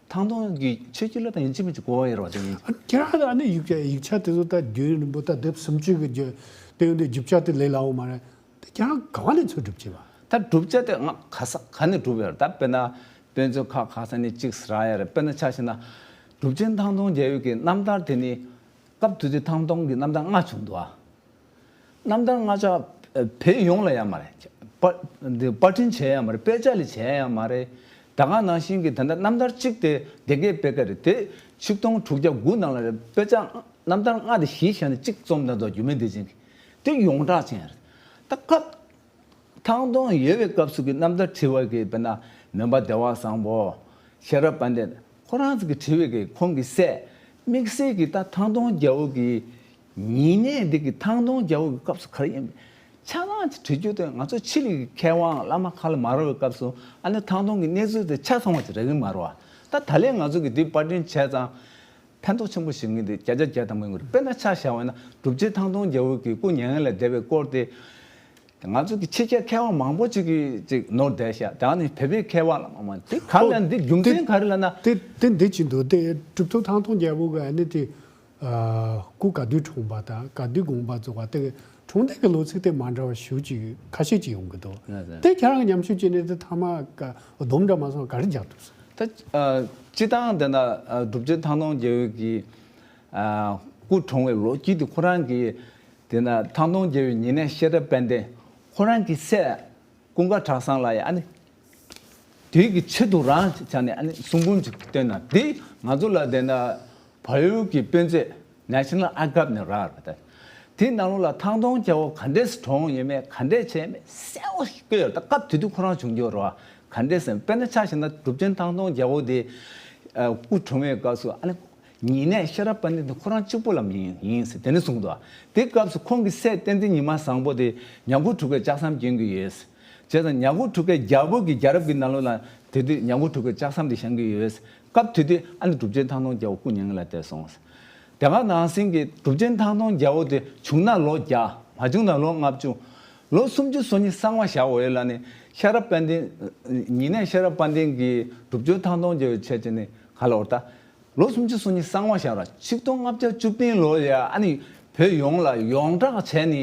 ཐང་སྟོང་གི་ཆོས་བརྒྱུད་ལ་དང་ཡིན་གཅིག་མིན་གཅིག་གོ་བ་ཡོད་རེད་བ། དེ་ཡིན། ཁྱེད་རང་ལ་ཨ་ནི་ཡིག་ཆ་ཡིག་ཆ་དེ་ཚོ་ད་རྒྱུན་རིང་པོ་ད་དེབ་སུམ་ཅུ་གི་རྒྱུན་དེ་ཡོད་དུས་རྒྱུ་ཆ་དེ་ལས་སླ་བོ་མ་རེད། དེ་ཁྱེད་རང་ག་བ་ནས་འཚོལ་སྒྲུབ་བྱས་པ། ད་སྒྲུབ་བྱ་དེ་ང་ག་ས་ག་ནས་སྒྲུབ་ཡོད་རེད། ད་དཔེར་ན་དཔེ་མཛོད་ཁག་ག་ས་ནས་གཅིག་རག་ཡོད་རེད། དཔེར་ན་ཆ་བཞག་ན་གྲུབ་ཆེན་ཐང་སྟོང་རྒྱལ་པོ་གི་རྣམ་ཐར་དེ་ནི་སྐབས་དེ་དུས་ཐང་སྟོང་གི་རྣམ་ཐར་ལྔ་བྱུང་འདུག་ཨ། རྣམ་ཐར་ལྔ་ཆ་བོད་ཡོངས་ལ་ཡོད་མ་རེད། པ་འདི་པར་སྐྲུན་བྱས་ཡོད་མ་རེད། དཔེ་ཆ་ལས་བྱས་ཡོད་མ་རེད། ད་ག་ནང་བཞིན་གྱི་ད་ལྟ་རྣམ་ཐར་གཅིག་དེ་སྡེ་དགེ་པད་དཀར་རེད། དེ་ཆིག་སྟོང་དྲུག་བརྒྱ་དགུ་ནང་ལ་རེད། དཔེ་ཆ་རྣམ་ཐར་ལྔ་དེ་གཞི་བཞག་ནས་གཅིག་རྩོམ་ད་དོ་རྒྱུད་སྨད་བདེ་ཆེན་གྱི་དེ་ཡོངས་གྲགས་ཅན་རེད། ད་སྐབས་ཐང་སྟོང་ཡོལ་བའི་སྐབས་སུ་གི་རྣམ་ཐར་བྲིས་པ་གི་དཔེར་ན་མོན་པ་བདེ་བ་བཟང་པོ། ཤེས་རབ་དཔལ་ལྡན་ཁོ་རང་ཚོ་གི་བྲིས་པའི་གི་ཁོང་གི་སྲས་དམིགས་བསལ་གྱི་ད་ཐང་སྟོང་རྒྱལ་པོ་གི་ཉེ་གནས་འདི་གི་ཐང་སྟོང་རྒྱལ་པོ་གི་སྐབས་སུ་ག་རེ་ཡིན་པའི་ ཆ་ཚང་ཅིག་བྲིས་རྒྱུ་དེ་ང་ཚོ་ཕྱི་གླིང་གི་མཁས་དབང་བླ་མ་ཁ་ལ་མ་རག་པའི་སྐབས་སུ་ཨ་ནི་ཐང་སྟོང་གི་གནས་ཚུལ་དེ་ཆ་ཚང་བ་ཅིག་རག་གི་མ་རེད་བ། ད་ད་ལན་ང་ཚོ་གི་འདི་པར་སྐྲུན་བྱས་ཙང་ཕན་ཐོགས་ཆེན་པོ་ཞིག་ཡིན་གྱི་འདི་བརྒྱ་ཆ་བརྒྱ་ཐམ་པ་ཡིན་དགོས་རེད། དཔེར་ན་ཆ་བཞག་པ་ཡིན་ན་གྲུབ་ཆེན་ཐང་སྟོང་རྒྱལ་པོ་གི་སྐུ་མྱ་ངན་ལས་འདས་པའི་སྐོར་དེ། ང་ཚོ་གི་ཕྱི་རྒྱལ་མཁས་དབང་མང་པོ་ཅིག་གིས་ཅིག་ནོར་བསྡད་ཤག་དེ་ནི་བོད་པའི་མཁས་དབང་ལ་མང་མང་དེ་ག་ལ་འདི་རྒྱུ་མཚན་ག་རེ་ལབ་ན། དེ་དེ་འདི་ཅི་འདུག་དེ་གྲུབ་ཐོབ་ཐང་སྟོང་རྒྱལ་པོ་གི་ཨ་ནི་དེ་ཨ་སྐུ་ག་དུས་འཁྲུངས་པ་དང་ག་དུས་དགོངས་པ་རྫོགས་པ་དེ་འཁྲུངས་འདས་ཀྱི་ལོ་ཚིགས་དེ་མ་འདྲ་བ་ཞེ་པོ་ཅིག་ཁ་ཤས་ཅིག་ཡོང་གི་འདུག་ལགས་སོ། དེ་ཁྱེད་རང་གི་ཉམས་ཞིབ་བྱས་ནས་དེ་ཐ་མ་ག་སྡོམ་འདྲ་མ་སོང་ག་རེ་རྒྱག་ཐུབ་སོང་། ད་ཨ་སྤྱི་བཏང་དེ་འདྲ་ཨ་གྲུབ་ཆེན་ཐང་སྟོང་རྒྱལ་པོ་གི་ཨ་སྐུ་འཁྲུངས་པའི་ལོ་རྒྱུས་དེ་ཁོ་རང་གི་དེ་ན་ཐང་སྟོང་རྒྱལ་པོའི་ཉེ་གནས་ཤེས་རབ་དཔལ་ལྡན་ཁོ་རང་གི་སྲས་ཀུན་དགའ་གྲགས་བཟང་ལགས་ཡ་ཨ་ནི་དུས་ཀྱི་ཆེད་དུ་རང་ཆགས་ནས་ཨ་ནི་གསུང་འབུམ་ཅིག་བཏོན་ན་འདི་ང་ཚོ་ལ་དེ་ན་བལ་ཡུལ་གྱི་དཔོན་རྩེ་National Archive ནས་རག་རེད། དེའི་ནང་ལོགས་ལ་ཐང་སྟོང་རྒྱལ་པོ་ག་འདྲས་སུ་གྲོངས་ཡོད་མེད་ག་འདྲས་བྱས་མེད་གསལ་པོ་ཞིག་བཀོད་ཡོད་རེད། ད་སྐབས་དེ་དུས་ཁོ་རང་བྱུང་རྒྱུ་རེད་བ། ག་འདྲས་ཟེར་ན་དཔེར་ན་ཆ་བཞག་ན་གྲུབ་ཆེན་ཐང་སྟོང་རྒྱལ་པོ་དེ་སྐུ་འཁྲུངས་པའི་སྐབས་སུ་ཨ་ནི། ཉེ་གནས་ཤེས་རབ་དཔལ་ལྡན་དེ་ཁོ་རང་གཅིག་པོ་ལ་ཡིན་ཡིན་ཟེར་དེ་ནས་གསུངས་འདུག་དེ་སྐབས་སུ་ཁོང་གི་སྲས་བསྟན་འཛིན་ཉི་མ་བཟང་པོ་དེ་ཉ་མགོ་གྲུ་ཁའི་ལྕགས་ཟམ་གྱོན་གྱི་ཡོད། བྱས་ཙང་ཉ་མགོ་གྲུ་ཁའི་རྒྱལ་པོ་གི་རྒྱལ་རབས་ཀྱི་ནང་ལོགས་ལ་དེ་དུས་ཉ་མགོ་གྲུ་ཁའི་ལྕགས་ཟམ་དེ་བཞེངས་ཀྱི་ཡོད། སྐབས་དེ་དུས་ཨ་ནི་གྲུབ་ཆེན་ཐང་སྟོང་རྒྱལ་པོ་སྐུ་མྱ་ངན་ལས་འདས་སོང་། དེ་ག་ནང་བཞིན་གྱི་གྲུབ་ཆེན་ཐང་སྟོང་རྒྱལ་པོ་དེ་བྱུང་ན་ལོ་བརྒྱ་མ་བྱུང་ན་ལོ་ལྔ་བཅུ། ལོ་སུམ་ཅུ་སོ་གཉིས་གསང་བ་བཞག་འོས་ལ་ནི་ཤེས་རབ་དཔལ་ལྡན། ཉེ་གནས་ཤེས་རབ་དཔལ་ལྡན་གྱི་གྲུབ་ཆེན་ཐང་སྟོང་རྒྱལ་པོའི་ཆེད་ཀྱི་ནི་ག་ལ་འོར་ད། ལོ་སུམ་ཅུ་སོ་གཉིས་གསང་བ་བཞག་ར་ཆིག་སྟོང་ལྔ་བརྒྱ་བཅུ་བདུན་ལོ་ལ་ཨ་ནི་བོད་ཡོངས་ལ་ཡོངས་གྲགས་བྱས་ནི་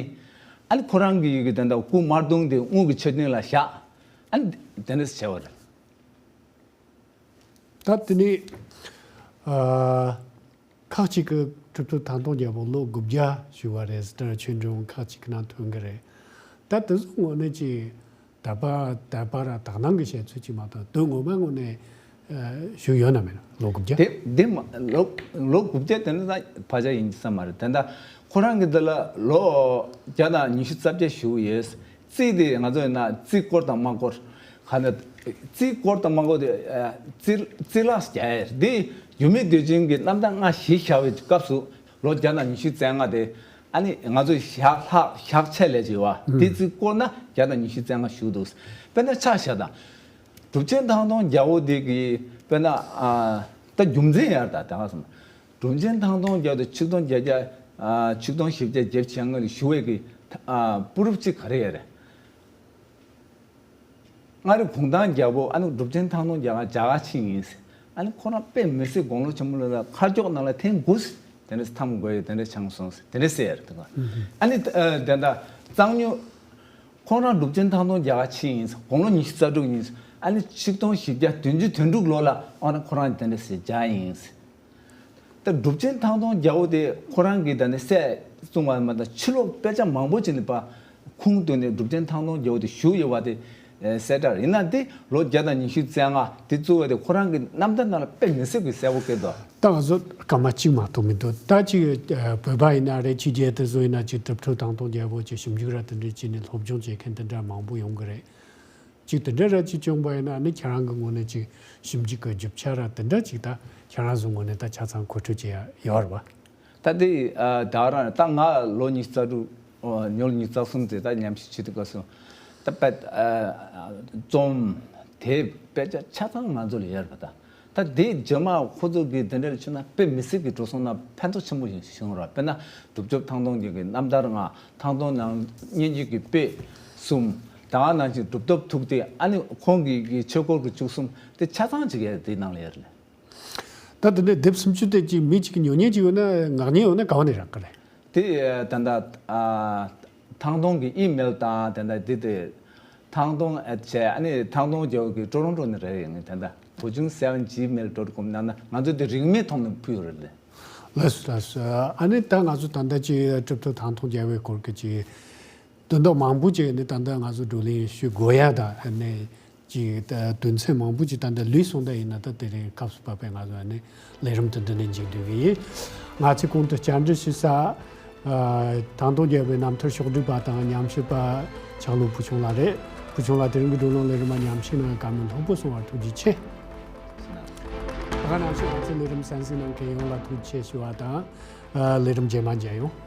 ཨ་ནི་ཁོ་རང་གི་ཡི་གེ་དེ་འདྲ་སྐུ་དམར་གདུང་དེ་དངུལ་གྱི་མཆོད་རྟེན་ལ་བཞག་ཨ་ནི་དེ་འདྲ་བྱས་པ་རེད། ད་དེ་ནི་ཨ་ཁག་ཅིག་གི་གྲུབ་ཐོབ་ཐང་སྟོང་རྒྱལ་པོ་ལོ་དགུ་བརྒྱ་བཞུགས་པ་རེད་ཟེར་ཆོས་འབྱུང་ཁག་ཅིག་གི་ནང་ཐོན་གི་རེད། ད་དེ་ཚོ་ངོ་ནས་ཅི། དད་པ་དད་པ་ར་དག་སྣང་གི་བཤད་ཚུལ་ཅིག་མ་གཏོགས་དོན་ངོ་མ་ངོ་ནས་ཨ་ཞུ་ཡོད་ན་མེད་ན་ལོ་དགུ་བརྒྱ། དེ་དེ་མ་ལོ་ལོ་དགུ་བརྒྱ་དེ་འདྲ་ད་ཕལ་ཆེར་ཡིན་ས་མ་རེད། དེ་འདྲ་ཁོ་རང་གི་འདི་ལ་ལོ་བརྒྱ་དང་ཉི་ཤུ་རྩ་བརྒྱད་བཞུགས་ཡོད། རྩིས་དེ་ང་ཚོ་ཡིན་ན་རྩིས་སྐོར་དང་མ་སྐོར་ག་ནས་རྩིས་སྐོར་དང་མ་སྐོར་དེ་ཨ་རྩིས་རྩིས་ལ་རྒྱག་ཡས་དེ་འགྱུར་མེད་བདེ་ཆེན་གྱི་རྣམ་ཐར་ལྔ་བཞི་བཞག་པའི་སྐབས་སུ་ལོ་བརྒྱ་དང་ཉི་ཤུ་རྩ་ལྔ་དེ། ཨ་ནི་ང་ཚོས་ཞག་ལྷག་ཞག་ཆད་ལས་བྱེད་བ་དེ་ཚིག་བསྐོར་ན་བརྒྱ་དང་ཉི་ཤུ་རྩ་ལྔ་བཞུགས་འདུག་དཔེར་ན་ཆ་བཞག་དང་། གྲུབ་ཆེན་ཐང་སྟོང་རྒྱལ་པོ་དེ་གི་དཔེར་ན་ཨ་ད་རྒྱུ་མཚན་ཡར་དང་དེ་ག་སོང་། གྲུབ་ཆེན་ཐང་སྟོང་རྒྱལ་པོ་དེ་ཆིག་སྟོང་བརྒྱད་བརྒྱ་ཨ་ཆིག་སྟོང་བཞི་བརྒྱ་བརྒྱད་ཅུ་གྱ་ལྔ་ལ་བཞུགས་པའི་གི་ཨ་པུ་རུབ་ཅིག་ག་རེ་ཡོད་རེད། མངའ་རིས་གུང་ཐང་རྒྱལ་པོ་ཨ་ནུ་གྲུབ་ཆེན་ཐང་སྟོང་རྒྱལ་པོ་རྒྱ་གར་ཕྱིན་ཡིན་ཟེར། ཨ་ནི་ཁོ་རང་དཔེ་མི་སྲིད་དགུང་ལོ་ཆེན་པོ་ལ་མཁའ་སྐྱོགས་ནང་ལ་ཐེངས་དགུ་ཟེར་དེ་འདྲ་འཐམ་དགོས་ཡོད་དེ་འདྲ་བྱུང་སོང་ཟེར་དེ་འདྲ་ཟེར་ཡ་རེད་དེ་ག་ཨ་ནི་ཨ་དེ་འདྲ་གཙང་སྨྱོན་ཁོ་རང་གྲུབ་ཆེན་ཐང་སྟོང་རྒྱལ་པོ་ཕྱིན་ཡིན་ཟེར་དགུང་ལོ་ཉི་ཤུ་རྩ་དྲུག་ཡིན་ཟེར། ཨ་ནི་ཆིག་སྟོང་བཞི་བརྒྱ་བདུན་ཅུ་དོན་དྲུག་ལོ་ལ་ཨ་ནི་ཁོ་རང་དེ་འདྲ་ཟེར་བརྒྱབ་ཡིན་ཟེར། ད་གྲུབ་ཆེན་ཐང་སྟོང་རྒྱལ་པོ་དེ་ཁོ་རང་གིས་ད་ནི་སྲས་གསུང་བ་མ་གཏོགས་ཕྱི་ལོགས་དཔེ་ཆ་མང་པོ་ཅིག་ནི་པ་ཁུངས་བཏོན་ནས་གྲུབ་ཆེན་ཐང་སྟོང་རྒྱལ་པོ་དེ་བཞུགས་ཡོད་པ་དེ་གསལ་བསྒྲགས་ཡིན་ན་དེ་ལོ་བརྒྱ་དང་ཉི་ཤུ་རྩ་ལྔ་དེ་གཙོ་བོ་དེ་ཁོ་རང་གི་རྣམ་ཐར་ནང་ལ་དཔེ་མི་སྲིད་པའི་གསལ་པོ་བཀོད་འདུག་ད་ང་ཚོ་སྐར་མ་གཅིག་མ་གཏོགས་མི་འདུག་ད་ཅིག་བོད་པ་ཡིན་ན་རེད། ཕྱི་རྒྱལ་དེ་ཚོ་ཡིན་ན་ཅིག་གྲུབ་ཐོབ་ཐང་སྟོང་རྒྱལ་པོ་ཅིག་ཞིབ་འཇུག་ར་དེ་འདྲ་བྱས་ནས་སློབ་སྦྱོང་བྱེད་མཁན་དེ་འདྲ་མང་པོ་ཡོང་གི་རེད། ཅིག་དེ་འདྲ་ར་ཅིག་བྱུང་བ་ཡིན་ན་ནི་ཁྱེད་རང་གི་ངོས་ནས་ཅིག་ཞིབ་འཇུག་གི་རྒྱུ་ཆ་ར་དེ་འདྲ་ཅིག་ད་ཁྱེད་རང་ཚོའི་ངོས་ནས་ད་ཆ་ཚང་མཁོ་སྤྲོད་བྱེད་ཡ་ཡོད་རེད་པ། ད་དེ་ཨ་ད་རང་ད་ང་ལོ་ཉི་ཤུ་རྩ་དྲུག་ཨ་ཉོ་ལོ་ཉི་ཤུ་རྩ་གསུམ་དེ་ད་ཉམས་ཞིབ་བྱེད་དུས་སྐབས་སུ་ད་དཔེ་ཨ་རྩོམ་དེབ་དཔེ་ཆ་ཆ་ཚང་ང་ཚོ་ལ་ཡོད་རེད་པ་ད། ད་དེ་རྗེས་མ་ཁོ་ཚོ་གི་དེ་འདྲ་ལ་མཚོན་ན་དཔེ་མི་སྲིད་ཀྱི་འགྲོ་སོང་ན་ཕན་ཐོགས་ཆེན་པོ་ཞིག་བྱུང་ར། དཔེར་ན་གྲུབ་ཐོབ་ཐང་སྟོང་རྒྱལ་གྱི་རྣམ་ཐར་ལྔ། ཐང་སྟོང་ནང་སྙན་བརྒྱུད་ཀྱི་དཔེ་གསུམ། ད་ག་ནང་བཞིན་གྲུབ་ཐོབ་ཐུགས་ཐིག་ཨ་ནི་ཁོང་གི་གི་ཆོས་སྐོར་གྱི་བཅུ་གསུམ་དེ་ཆ་ཚང་ཅིག་ཡ་དེ་ནང་ལ་ཡོད་རེད། ད་དེ་འདྲའི་དེབ་སུམ་ཅུ་དེ་ཅིག་མི་གཅིག་གིས་ཉོ་མཁན་ཅིག་ཡོད་ན་ངག་ཉན་ཡོད་ན་ག་བ་ནས་རག་གི་རེད། དེ་ད་ལྟ་ཨ་ཐང་སྟོང་གི་ཨི་མེལ་དང་དེ་འདྲ་དེ་དེ་ཐང་སྟོང་ཨེ་ཆེ་ཨ་ནི་ཐང་སྟོང་རྒྱལ་པོ་གི་ཀྲོ་རོན་ཀྲོ་ནས་རེད་ཡིན་ངེས་དེ་འདྲ་བུ་ཆུང་seven gmail dot com ནང་ན་ང་ཚོ་དེ་རིན་མེད་ཐོག་ནས་ཕུལ་ཡོད་རེད་ལེ། ལགས་སོ་ལགས་སོ། ཨ་ནི་ད་ང་ཚོ་ད་ལྟ་ཅིག་གྲུབ་ཐོབ་ཐང་སྟོང་རྒྱལ་པོའི་སྐོར་གྱི་ཅིག་དོན་དག་མང་པོ་ཅིག་ནི་ད་ལྟ་ང་ཚོ་བགྲོ་གླེང་ཞུ་དགོས་ཡ་ད་ཨ་ནི། ཅིག་ད་དོན་ཚན་མང་པོ་ཅིག་ད་ལྟ་ལུས་སོང་ད་ཡིན་ན་ད་དེ་རིང་སྐབས་སུ་བབས་པའི་ང་ཚོ་ནི་ལས་རིམ་དེ་འདི་ནས་མཇུག་བསྡུ་གི་ཡིན། ང་ཚོས་གོང་དུ་བཅར་འདྲི་ཞུ་ས་ཨ་ཐང་སྟོང་རྒྱལ་པོའི་རྣམ་ཐར་ཕྱོགས་བསྒྲིགས་པ་དང་ཉམས་ཞིབ་པ་ཆག་ལུ་བུ་ཆུང་ལགས་རེད། བུ་ཆུང་ལགས་དེ་རིང་གི་བགྲོ་གླེང་ལས་རིམ་མ་ཉམས་ཞིབ་གནང་བཀའ་མོལ་ལྷུག་པོ་གསུང་བར་ཐུགས་རྗེ་ཆེ། ད་ག་ནང་བཞིན་ང་ཚོའི་ལས་རིམ་གསན་གཟིགས་གནང་མཁན་ཡོངས་ལ་ཐུགས་རྗེ་ཆེ་ཞུ་བ་དང་ཨ་ལས་རིམ་རྗེས་མ་མཇལ་ཡོང་།